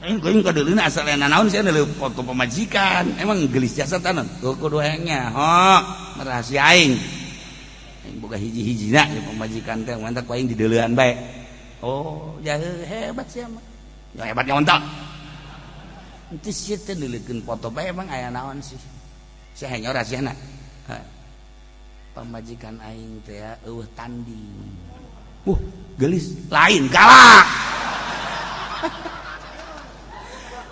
B: Aing kuing kadeuleuna asal aya nanaon sia deuleu foto pamajikan. Emang geulis jasa tanan? Tuh kudu hayang nyaho, rahasia aing. Aing boga hiji-hijina ya pamajikan teh mantap ku aing dideuleuan bae. Oh, jahe hebat sia mah. Ya hebatnya ontak. Itu sia teh neuleukeun foto bae emang aya naon sih? Sia hayang rahasiana. Pamajikan aing teh eueuh tanding. Wuh, geulis lain galak.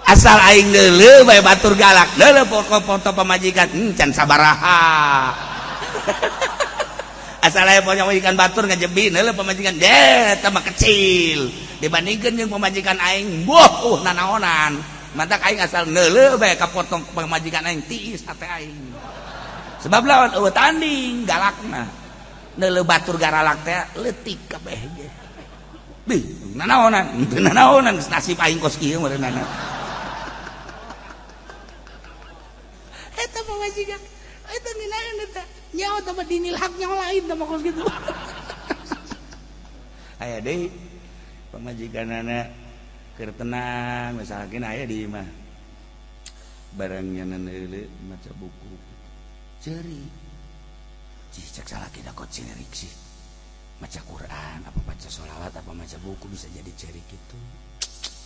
B: Asal aing deuleu bae batur galak. Deuleu foto pamajikan, can sabaraha. Asal aya pamajikan batur ngajebi deuleu pamajikan deh eta mah kecil dibandingkeun jeung pamajikan aing. Boh, nanaonan. Mantak aing asal neuleuh bae ka potong pamajikan aing tiis hate aing. Sebab lawan eueuh tanding galakna. Neuleuh batur garalak teh leutik kabeh ge. Bih, nanaonan, teu nanaonan nasib aing kos kieu meureunana. Eta pamajikan, eta nginaeun eta. Nyaho teh mah dinil hak nyaho lain teh mah kos kitu. Aya deui pamajikanana keur tenang misalkan aya di imah. Barangnya neuleuh maca buku. Ceurik. Cih cek salaki da kok ceurik sih. Maca Quran apa baca sholawat apa maca buku bisa jadi ceurik gitu.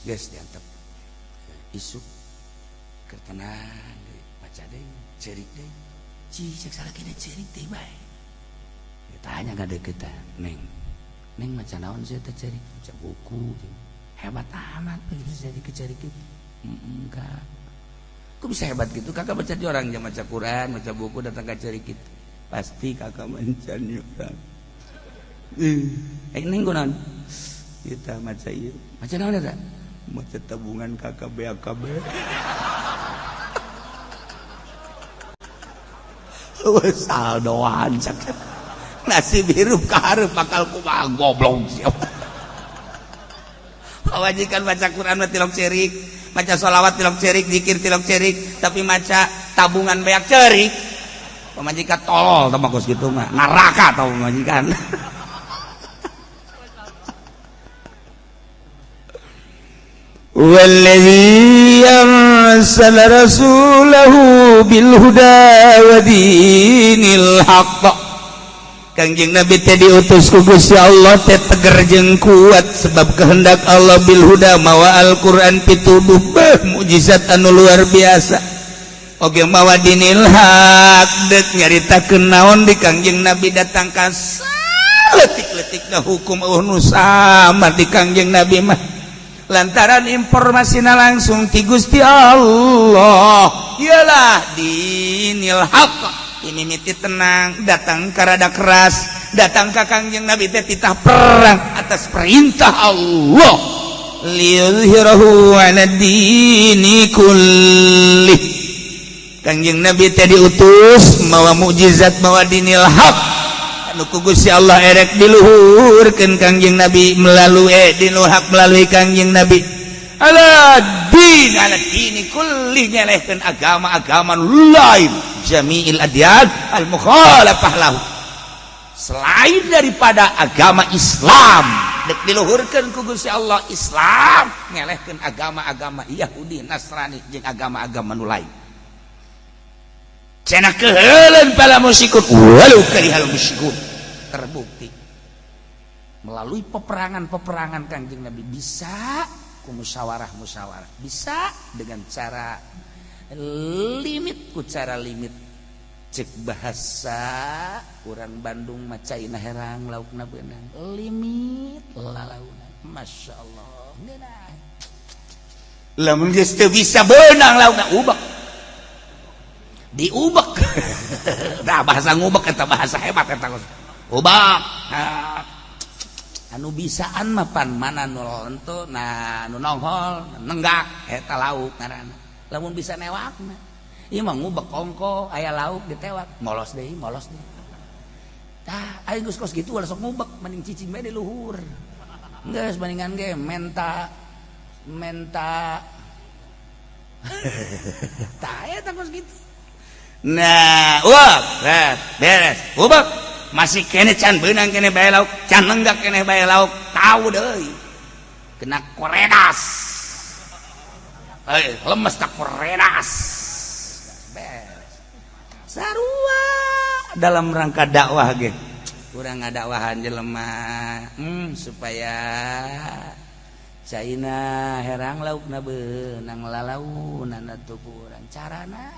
B: Geus diantep. Isuk keur tenang deui maca deui ceurik deui. Cih cek salaki da ceurik deui bae. Ditanya ka deukeut Neng. Neng maca naon sih teh ceurik? Maca buku. Hebat amat bisa jadi kecerik gitu. Enggak. Kok bisa hebat gitu? Kakak baca di orang jam baca Quran, baca buku datang ke cerik gitu. Pasti kakak mencari orang. Neng kunaon? Kita maca ieu. Maca naon eta? Maca tabungan kakak BAKB. Wes saldoan cak. Nasib hirup ka hareup bakal kumaha goblok siapa. Pamajikan baca Quran mah tilok cerik, maca sholawat tilok cerik, zikir tilok cerik, tapi maca tabungan beak cerik. Pamajikan tolol tah kos kitu mah, neraka tau pamajikan.
C: Wallazi arsala rasulahu bil huda wa dinil haqq.
B: Kangjeng Nabi teh diutus ku Gusti Allah teh teger jeung kuat sebab kehendak Allah bil huda mawa Al-Qur'an pituduh beuh mukjizat anu luar biasa. Oge mawa dinil haq deuk nyaritakeun naon di Kangjeng Nabi datang ka leutik-leutikna hukum eueuh nu sama di Kangjeng Nabi mah. Lantaran informasina langsung ti Gusti Allah. Iyalah dinil haq. Ini miti tenang datang karada keras datang ka Kangjeng Nabi teh titah perang atas perintah Allah liyuzhirahu 'ala dini kullih. Kangjeng Nabi teh diutus mawa mukjizat mawa dinil haq. Nu ku Gusti Allah erek diluhurkeun Kangjeng Nabi melalui dinul haq melalui Kangjeng Nabi ala din ala dini kulli, nyelehkeun agama-agama lain, jami'il adyan al mukhalafah lahu, selain daripada agama Islam. Dek diluhurkeun ku Gusti Allah Islam, ngelehkeun agama-agama Yahudi, Nasrani jeung agama-agama nu lain. Cenah keheuleun para musyrikun, walau karihal musyrikun. Terbukti melalui peperangan-peperangan Kangjeng Nabi, bisa ku musyawarah-musyawarah, bisa dengan cara limit, ku cara limit. Cek bahasa urang Bandung mah, caina herang laukna beunang, limit lalauna. Masya Allah, ngeunah. Lamun geus teu bisa beunang laukna, ubek, diubek. Nah, bahasa ngubek eta bahasa hebat eta, ubek. Nah, anu bisaan mah pan mana nu lentu, nah nu nongol nenggak eta lauk ngaranna. Lamun bisa newak mah ieu mah ngubek kongko, aya lauk ditewak, molos deui, molos deui. Tah, aing geus kos kitu ulah sok ngubek, mending cicing bae di luhur. Geus bandingan ge menta menta. Tah, eta kos kitu. Nah, wah, beres. Ubek masih kene can beunang kene bae lauk, can nenggak kene bae lauk, tahu deui. Kena koredas. Eh, lemes tak koredas. Beres. Sarua dalam rangka dakwah ge. Urang ngadakwahan jelema supaya caina herang laukna beunang lalaunan atuh ku urang. Carana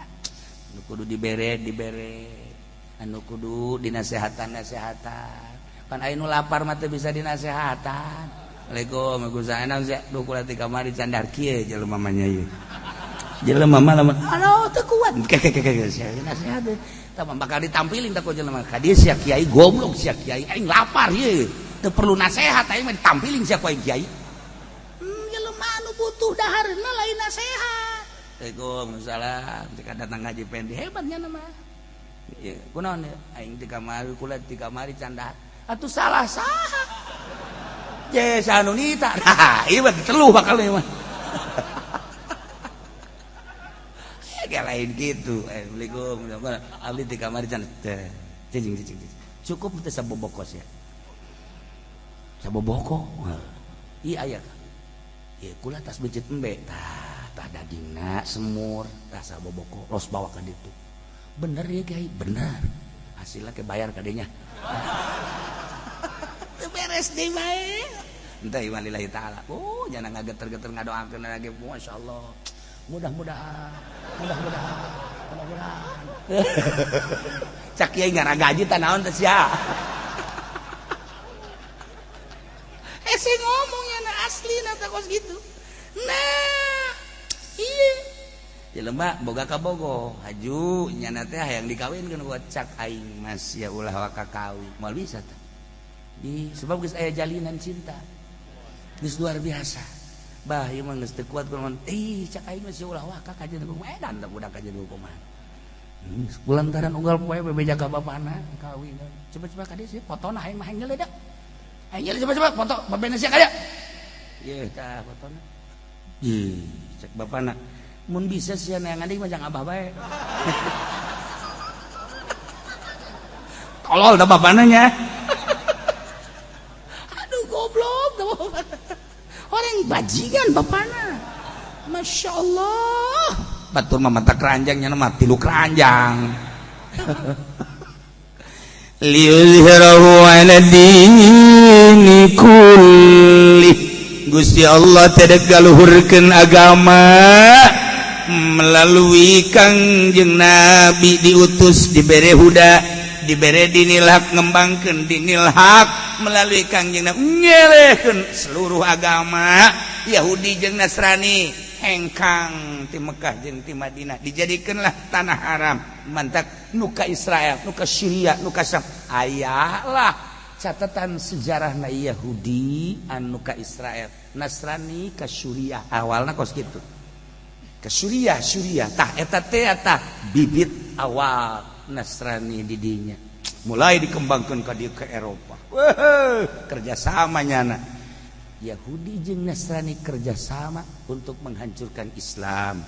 B: anu kudu dibere dibere, anu kudu dinasehatan nasehatan. Pan aya nu lapar mah teu bisa dinasehatan. Assalamualaikum, Waalaikumsalam. Sia duh kula ti kamari candar kieu jelema mah nya ieu. Jelema mah lamun anu teu kuat ke ke ke ke sia nasihat tah bakal ditampilin tah ku jelema ka dieu, sia kiai goblok, sia kiai, aing lapar ieu teu perlu nasihat, aing mah ditampilin sia ku aing kiai. Jelema anu butuh daharna lain nasihat. Waalaikumsalam, jika datang ngaji pendi hebatnya nama. Ya, kunaon ya? Aing di kamari, kula di kamari canda. Atuh salah saha? Je sanunita. Nah, ieu mah diteluh bakal ieu mah. Kayak lain gitu. Assalamualaikum. Abdi di kamari canda. Cicing cicing cicing. Cukup teh sabobokos ya. Saboboko. Iya aya. Ieu kula tas becet embe. Tah, tah dagingna semur, tah saboboko los bawa ka ditu. Bener ya kiai, bener. Hasilnya ke bayar kadenya. Teu beres deui bae. Entah iman lillahi ta'ala. Oh, jangan ngageter-geter ngadoakeun lagi. Masyaallah. Mudah-mudahan, mudah-mudahan, mudah-mudahan. Cak kiai ngaragaji tah naon teh sia. Hese ngomongnya na asli na teh kos gitu. Nah, iya. Jelema boga kabogo, haju nyana teh hayang dikawinkeun ku cak aing mas ya ulah waka kawin. Moal bisa tah. Di sebab geus aya jalinan cinta. Geus luar biasa. Bah ieu mah geus teu kuat kunaon. Ih cak aing mah ulah waka kajeun kumaha edan tah budak kajeun kumaha. Kulantaran unggal poe bebeja ka bapana kawin. Coba-coba ka dieu sih fotona aing mah hayang nyeleda. Aing nyeleda coba-coba foto babena sia ka dieu. Ieu tah fotona. Ih, cek bapana. Mun bisa sia neangan deui mah jang abah bae. Tolol dah bapana nya. Aduh goblok dah bapana. Orang bajingan bapana. Masya Allah. Batur mah mata keranjangnya mah tilu keranjang.
C: Liyuzhirahu ala dini kulli. Gusti Allah tedek galuhurkeun agama melalui Kangjeng Nabi diutus, dibere huda, dibere dinil haq, ngembangkeun dinil haq melalui Kangjeng Nabi, ngelehkeun seluruh agama Yahudi jeung Nasrani hengkang ti Mekah jeung ti Madinah, dijadikeunlah tanah haram. Mantak nu ka Israel, nu ka Syria, nu ka Syam, aya lah catatan sejarahna Yahudi anu ka Israel, Nasrani ka Suriah, awalna kos kitu ke Suriah, Suriah tah eta teh tah bibit awal Nasrani didinya.
B: Mulai dikembangkan ke dia ke Eropa. Wah, kerjasama nyana. Yahudi jeung Nasrani kerjasama untuk menghancurkan Islam.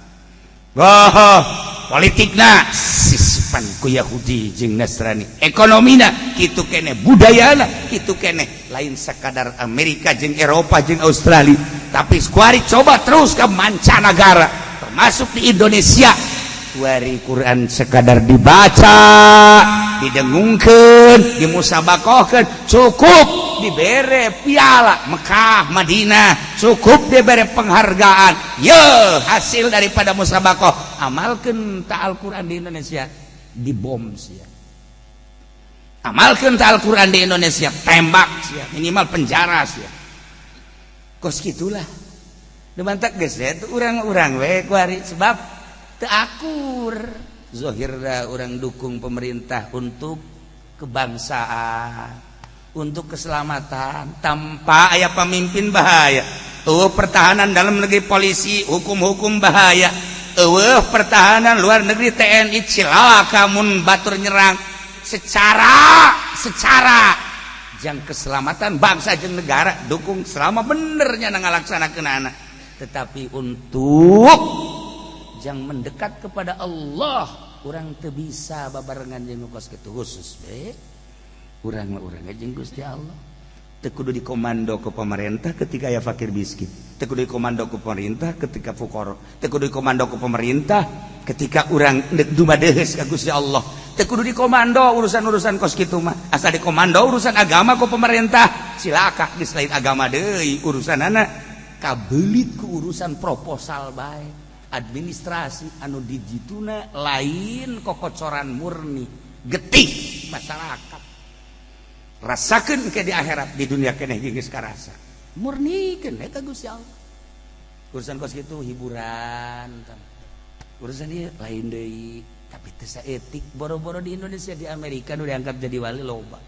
B: Wah, politikna sisipan ku Yahudi jeung Nasrani, ekonomina kitu kene, budayana kitu kene. Lain sekadar Amerika jeung Eropa jeung Australia, tapi kuari coba terus ke mancanagara, termasuk di Indonesia. Kuari Quran sekadar dibaca, didengungkeun, dimusabakohkeun, cukup dibere piala Mekah Madinah, cukup dibere penghargaan. Ye, hasil daripada musabakoh, amalkeun ta Al-Quran di Indonesia, dibom sia. Amalkeun ta Al-Quran di Indonesia, tembak sia, minimal penjara sia. Kos gitulah. Dimantak geus itu urang-urang we kuari, sebab teu akur. Zohirna urang dukung pemerintah untuk kebangsaan, untuk keselamatan. Tanpa aya pemimpin bahaya. Oh, pertahanan dalam negeri polisi, hukum-hukum bahaya. Oh, pertahanan luar negeri TNI, cilaka mun batur nyerang. Secara secara jang keselamatan bangsa jeung negara dukung selama benernya ngalaksanakeun anak. Tetapi untuk jang mendekat kepada Allah, urang teu bisa babarengan jeung kos kitu. Khusus be urang mah, urang jeung Gusti Allah. Teu kudu dikomando ke pemerintah ketika aya fakir miskin, teu kudu dikomando ke pemerintah ketika fukara, teu kudu dikomando ke pemerintah ketika urang deuk dumadeheus ka Gusti Allah. Teu kudu dikomando urusan-urusan kos kitu mah. Asa dikomando urusan agama ku pemerintah, cilaka. Geus lain agama deui urusanana, kabelit ku urusan proposal bae, administrasi anu dijituna lain kokocoran murni getih masyarakat. Rasakeun ke di akhirat, di dunia keneh geus karasa. Murnikeun ka Gusti Allah. Urusan kos kitu hiburan, urusan ieu lain deui, tapi teu saeutik. Boro-boro di Indonesia, di Amerika nu diangkat jadi wali loba,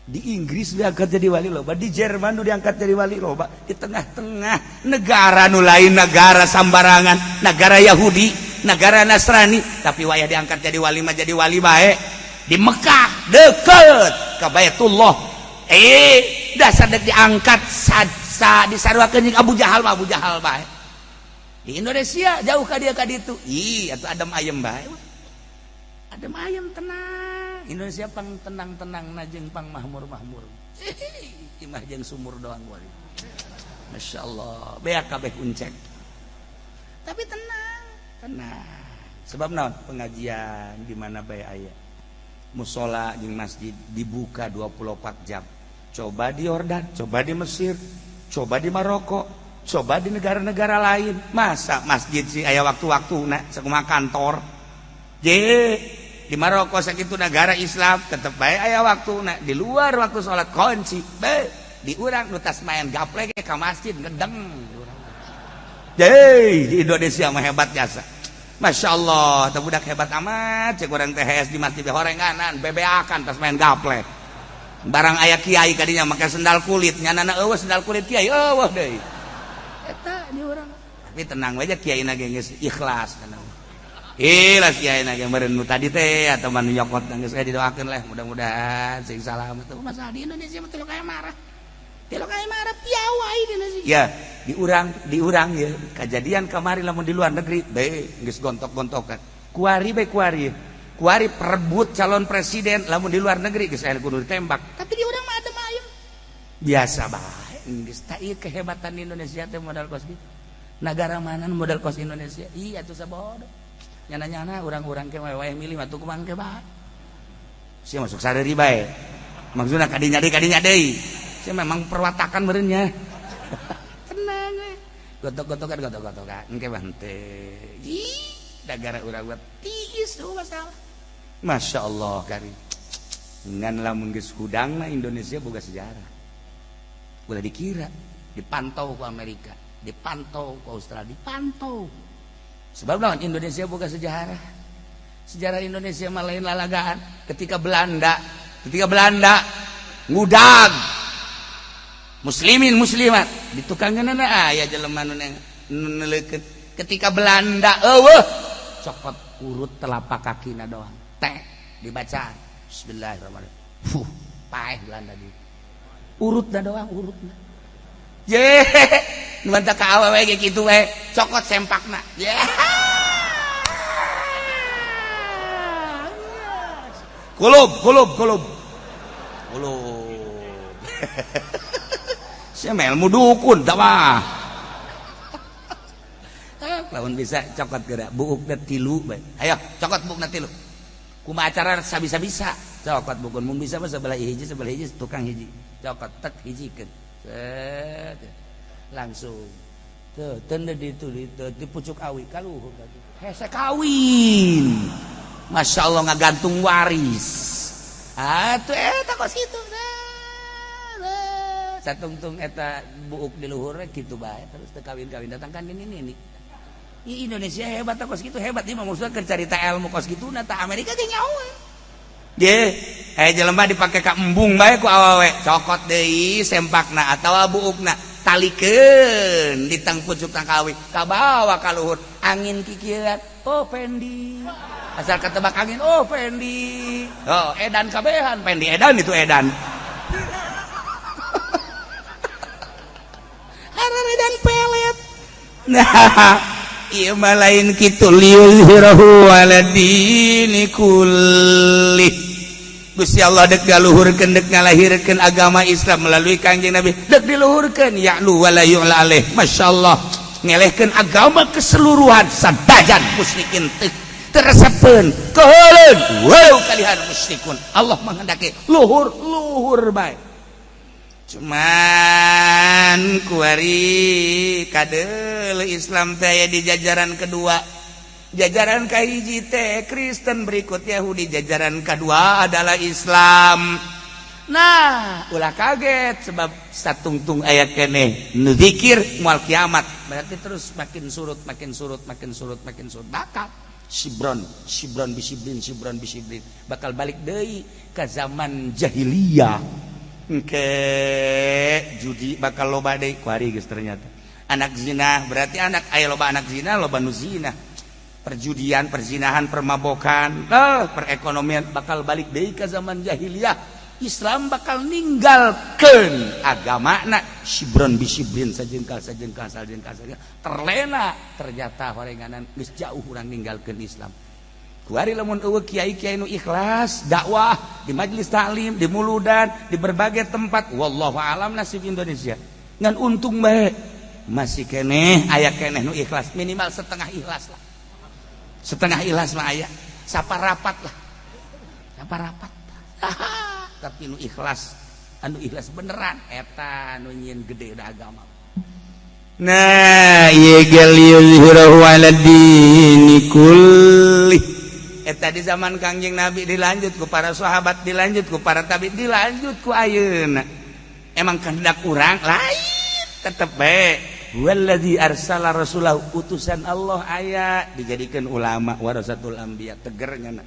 B: di Inggris diangkat jadi wali loba, di Jerman nu diangkat jadi wali loba. Di tengah-tengah negara nu lain negara sambarangan, negara Yahudi, negara Nasrani, tapi wayah diangkat jadi wali mah jadi wali bae. Di Mekah, deket ke Baitullah, dasar dek diangkat sa, sa disaruakeun jeung Abu Jahal mah Abu Jahal bae. Di Indonesia jauh ka dia ka ditu, ih atuh adem ayem bae, adem ayem, tenang. Indonesia pang tenang-tenang na jeung pang mahmur-mahmur. Imah jeung sumur doang wali. Masya Allah, beak kabeh uncek, tapi tenang tenang. Sebab naon? Pengajian di mana bae aya, musola jeung masjid dibuka 24 jam. Coba di Yordan, coba di Mesir, coba di Maroko, coba di negara-negara lain. Masa masjid sih aya waktu-waktu nah sakumaha kantor? Je, di Maroko sakitu negara Islam tetep bae aya waktu nah di luar waktu sholat kunci. Be, di urang nu tas main gaplek ka masjid ngedeng. Je, di Indonesia mah hebat jasa. Masya Allah, teh budak hebat amat. Cek urang teh di masjid horenganan, bebeakan tas main gaplek. Barang aya kiai kadinya make sendal kulit, nyanana eueuh sendal kulit kiai, eueuh deui. Eta di urang. Tapi tenang aja, kiai na ge geus ikhlas, tenang. Ikhlas kiai na ge meureun nu tadi teh atau manu nyokot geus didoakeun lah, mudah-mudahan sing salamet. Masalah di Indonesia mah teu kaya marah. Teu kaya marah piawai di Indonesia. Ya, di urang ya kejadian kemarin, lamun di luar negeri be geus gontok-gontokan. Kuari be, kuari. Kuari perebut calon presiden, lamun di luar negeri geus aya kudu ditembak. Tapi di urang mah adem ayem. Biasa bae. Geus tak ieu kehebatan di Indonesia teh modal kos gitu. Negara mana modal kos Indonesia? Iya tuh, sabodo. Nyana-nyana urang-urang ke wae milih mah tuh kumang ke bae. Sia masuk sadari bae. Maksudna kadinya deui, kadinya deui. Sia memang perwatakan meureunnya. Tenang we. Gotok-gotokan, gotok-gotokan engke mah henteu. Ih, negara urang mah tiis tuh masalah. Masya Allah kari. Ngan lamun geus hudang mah Indonesia boga sejarah. Ulah dikira dipantau ku Amerika, dipantau ku Australia, dipantau. Sebab lawan Indonesia boga sejarah. Sejarah Indonesia mah lain lalagaan. Ketika Belanda ngudag muslimin muslimat di tukangeunana aya jelema nu neleukeun. Ketika Belanda eueuh, cokot urut telapak kakina doang teh dibacaan.
A: Bismillahirrahmanirrahim. Fuh, paeh Belanda di urutna doang, urutna. Ye, nu mantap ka awewe ge kitu we, cokot sempakna. Ye.
C: Kulub, kulub, kulub. Kulub. Sia ilmu dukun tah mah.
A: Lamun bisa cokot geura buukna tilu bae. Ayo cokot buukna tilu. Kumaha acara sabisa-bisa cokot bukun mun bisa mah sebelah hiji tukang hiji. Cokot tek hijikeun. Set. Langsung. Tuh, teu ditu di pucuk awi kaluhur. Hese kawin. Masya Allah ngagantung waris. Atuh eta kos kitu. Satungtung eta buuk di luhur kitu bae terus teu kawin-kawin datang kan ini. Ih, Indonesia hebat kos kitu hebat ieu mah maksudna keur carita ilmu kos kitu na ta Amerika ge nyaho.
C: Ye, aya jelema dipake ka embung bae ku awewe, cokot deui sempakna atawa buukna, talikeun di tang pucuk tangkawi, kabawa ka luhur,
A: angin kikieuan, oh Fendi. Asal ketebak angin, oh Fendi.
C: Oh, edan kabehan, Fendi edan itu edan.
A: Edan pelet.
C: Nah, ieu mah lain kitu liyuzhirahu ala dini kulli. Gusti Allah dek galuhurkeun dek ngalahirkeun agama Islam melalui Kangjeng Nabi, dek diluhurkeun ya'lu wala yu'la alaih. Masyaallah, ngelehkeun agama keseluruhan sadajan musyrikin teu teresepeun keuheuleun walau kalihan musyrikun. Allah menghendaki luhur luhur bae. Cuman kuari kadeul Islam teh di jajaran kedua, jajaran kahiji teh Kristen, berikut Yahudi, jajaran kedua adalah Islam. Nah, ulah kaget sebab satungtung aya keneh nu zikir moal kiamat,
A: berarti terus makin surut makin surut makin surut makin surut bakal
C: sibron sibron bisibrin sibron bisibrin bakal balik deui ka zaman jahiliyah. Ke judi bakal loba deui kuari geus ternyata anak zina, berarti anak aya loba anak zina, loba nu zina, perjudian, perzinahan, permabokan, perekonomian bakal balik deui ka zaman jahiliyah.
A: Islam bakal ninggalkeun agamana sibron bisibrin sajengkal sajengkal sajengkal sajengkal terlena ternyata horenganan geus jauh urang ninggalkeun Islam.
C: Kuari lamun eueuh kiai-kiai nu ikhlas dakwah di majelis taklim, di muludan, di berbagai tempat, wallahu alam nasib Indonesia. Ngan untung bae masih keneh aya keneh nu ikhlas, minimal setengah ikhlas lah. Setengah ikhlas mah aya, saparapat lah.
A: Saparapat. Tapi nu ikhlas, anu ikhlas beneran eta nu nyieun gede da agama.
C: Nah, ieu ge liyuzhirahu ala dini kulli. Eta di zaman Kangjeng Nabi dilanjut ku para sahabat, dilanjut ku para tabi, dilanjut ku ayeuna. Emang kehendak urang lain tetep bae. Wallazi arsala rasulahu, utusan Allah aya dijadikeun ulama warasatul anbiya, tegernya na.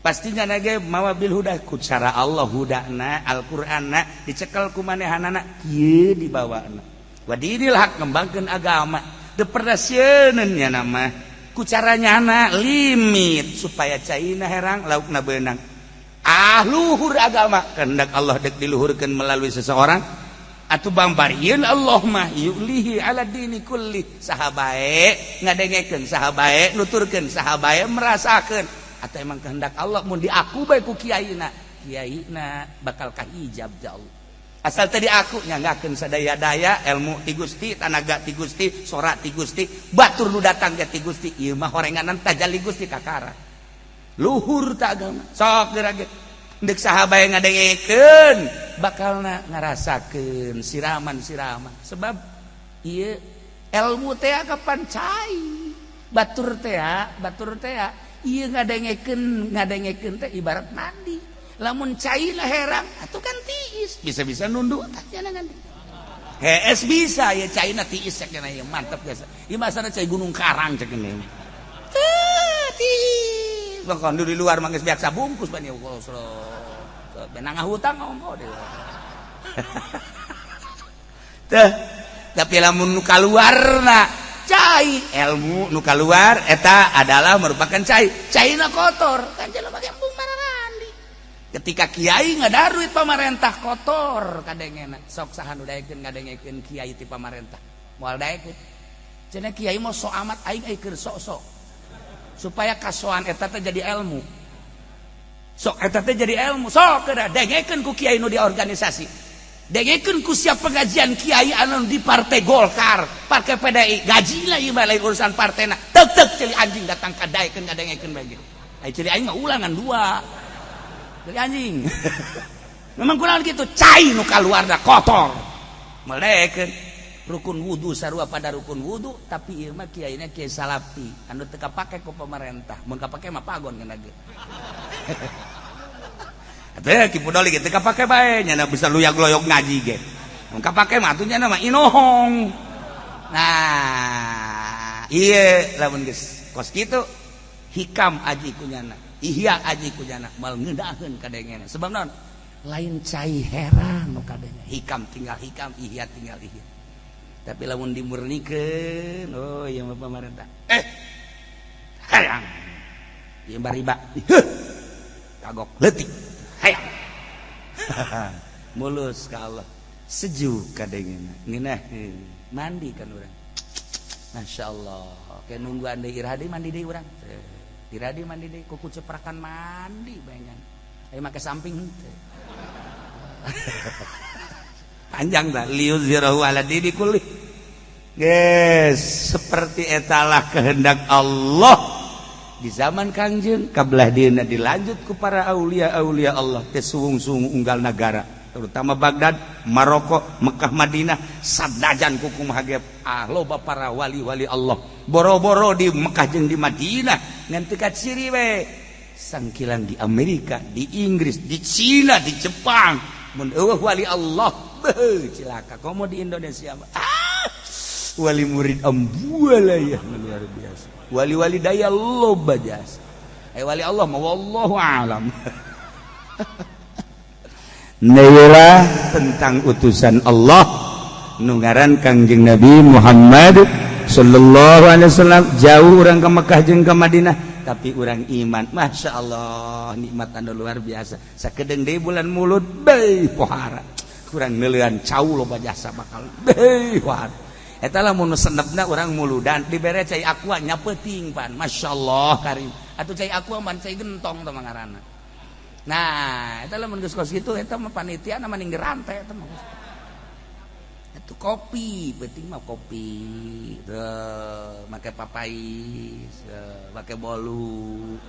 C: Pastinya nage mawa bil huda ku cara Allah hudana Al-Qur'anna dicekel ku manehanana kieu dibawana. Wa dinil haq ngembangkeun agama. Teu pernah sieun nya nama. Ku caranya anak limit supaya caina herang laukna beunang. Ah luhur agama kehendak Allah dek diluhurkeun melalui seseorang atuh bambarieun Allah mah yulihi ala dini kulli. Saha bae ngadengekeun, saha bae nuturkeun, saha bae merasakeun atau emang kehendak Allah mun diaku bae ku kiaina, kiaina bakal kahijab ja Allah. Asal tadi aku nyanggakeun sadaya-daya ilmu ti Gusti, tanaga ti Gusti, sora ti Gusti, batur nu datang ge ti Gusti, ieu mah horenganan tajalli Gusti kakara. Luhur ta agama. Sok geura ge. Deuk saha bae ngadengekeun bakalna ngarasakeun siraman-siraman. Sebab ieu ilmu teh kapan cai. Batur teh ieu ngadengekeun ngadengekeun teh ibarat mandi. Lamun caina herang atuh kan tiis, bisa-bisa nunduk tah ngan hees bisa ya caina tiis cek ya mantep biasa. Ieu masana cai Gunung Karang cek ini. Teu tiis. Bangkon di luar mah geus biasa bungkus ban ieu kosro. Benang hutang ngomong deui. Teh, tapi lamun nu kaluarna cai ilmu nu kaluar eta adalah merupakan cai. Caina kotor kan jelema ge embung mararandi.
A: Ketika kiai ngadaruit pamarentah kotor kadengena, sok saha nu daekeun ngadengekeun kiai ti pamarentah? Moal daekeun. Cenah kiai mau sok amat, aing ai keur sok-sok supaya kasoan eta teh jadi ilmu. Sok eta teh jadi ilmu, sok kedah dengekeun ku kiai nu di organisasi. Dengekeun ku siap pengajian kiai anu di Partai Golkar, Partai PDI, gaji lah ieu mah, lain urusan partena. Tek tek ceuli anjing datang ka daekeun ngadengekeun bae. Ai ceuli aing mah ulangan dua. Ceuli anjing. Memang kurang gitu, cai nu kaluarna kotor. Melekeun rukun wudu sarua pada rukun wudu, tapi ieu mah kiaina kiai salafi anu teu kapake ku pemerintah. Mun kapake mah pagon kana ge. Atuh Ki Pudoli ge teu kapake bae, nya bisa luyag-loyog ngaji ge. Mun kapake mah atuh nya mah inohong. Nah, ieu lamun geus kos kitu hikam aji kunyana, ihya aji kunyana, mal ngeunaheun kadengena. Sebab naon? Lain cai herang nu kadenge. Hikam tinggal hikam, ihya tinggal ihya. Tapi lamun dimurnikeun, oh ieu mah pemerintah. Hayang. Ieu bariba. Heuh. Kagok leutik. Hayang. Mulus ka Allah. Sejuk kadengena. Ngeunaheun. Mandi kan urang. Masya Allah. Kayak nungguan deui, iraha deui mandi deui urang. Iraha deui mandi deui, kuku ceprakan mandi bayangan. Ayo make samping henteu. Panjang dah liyuzhirahu ala dini kulli. Yes, seperti etalah kehendak Allah di zaman Kangjeng kabelah dieuna dilanjut ku para aulia-aulia Allah teh suwung-suwung unggal nagara, terutama Baghdad, Maroko, Mekah, Madinah, sadajan kukumaha ge ah loba para wali-wali Allah. Boro-boro di Mekah jeung di Madinah ngan teu kaciri we. Sangkilang di Amerika, di Inggris, di Cina, di Jepang mun eueuh wali Allah, beuh cilaka. Komo di Indonesia mah ah, wali murid ambuala ya luar biasa. Wali-wali daya loba jasa. Wali Allah mah wallahu alam. Nailah tentang utusan Allah nu ngaran Kangjeng Nabi Muhammad sallallahu alaihi wasallam. Jauh urang ke Mekah jeung ke Madinah, tapi urang iman. Masya Allah, nikmat anu luar biasa. Sakedeung deui bulan Mulud, beuh pohara kurang neuleuan cau loba jasa bakal beuh pohara eta. Lamun senepna urang muludan dibere cai Aqua nya peuting pan. Masya Allah karim atuh, cai Aqua man cai gentong teh ngaranna. Nah, eta lamun geus kos kitu eta mah panitia mending dirantai eta mah. Itu kopi penting mah, kopi tuh make papais, make bolu.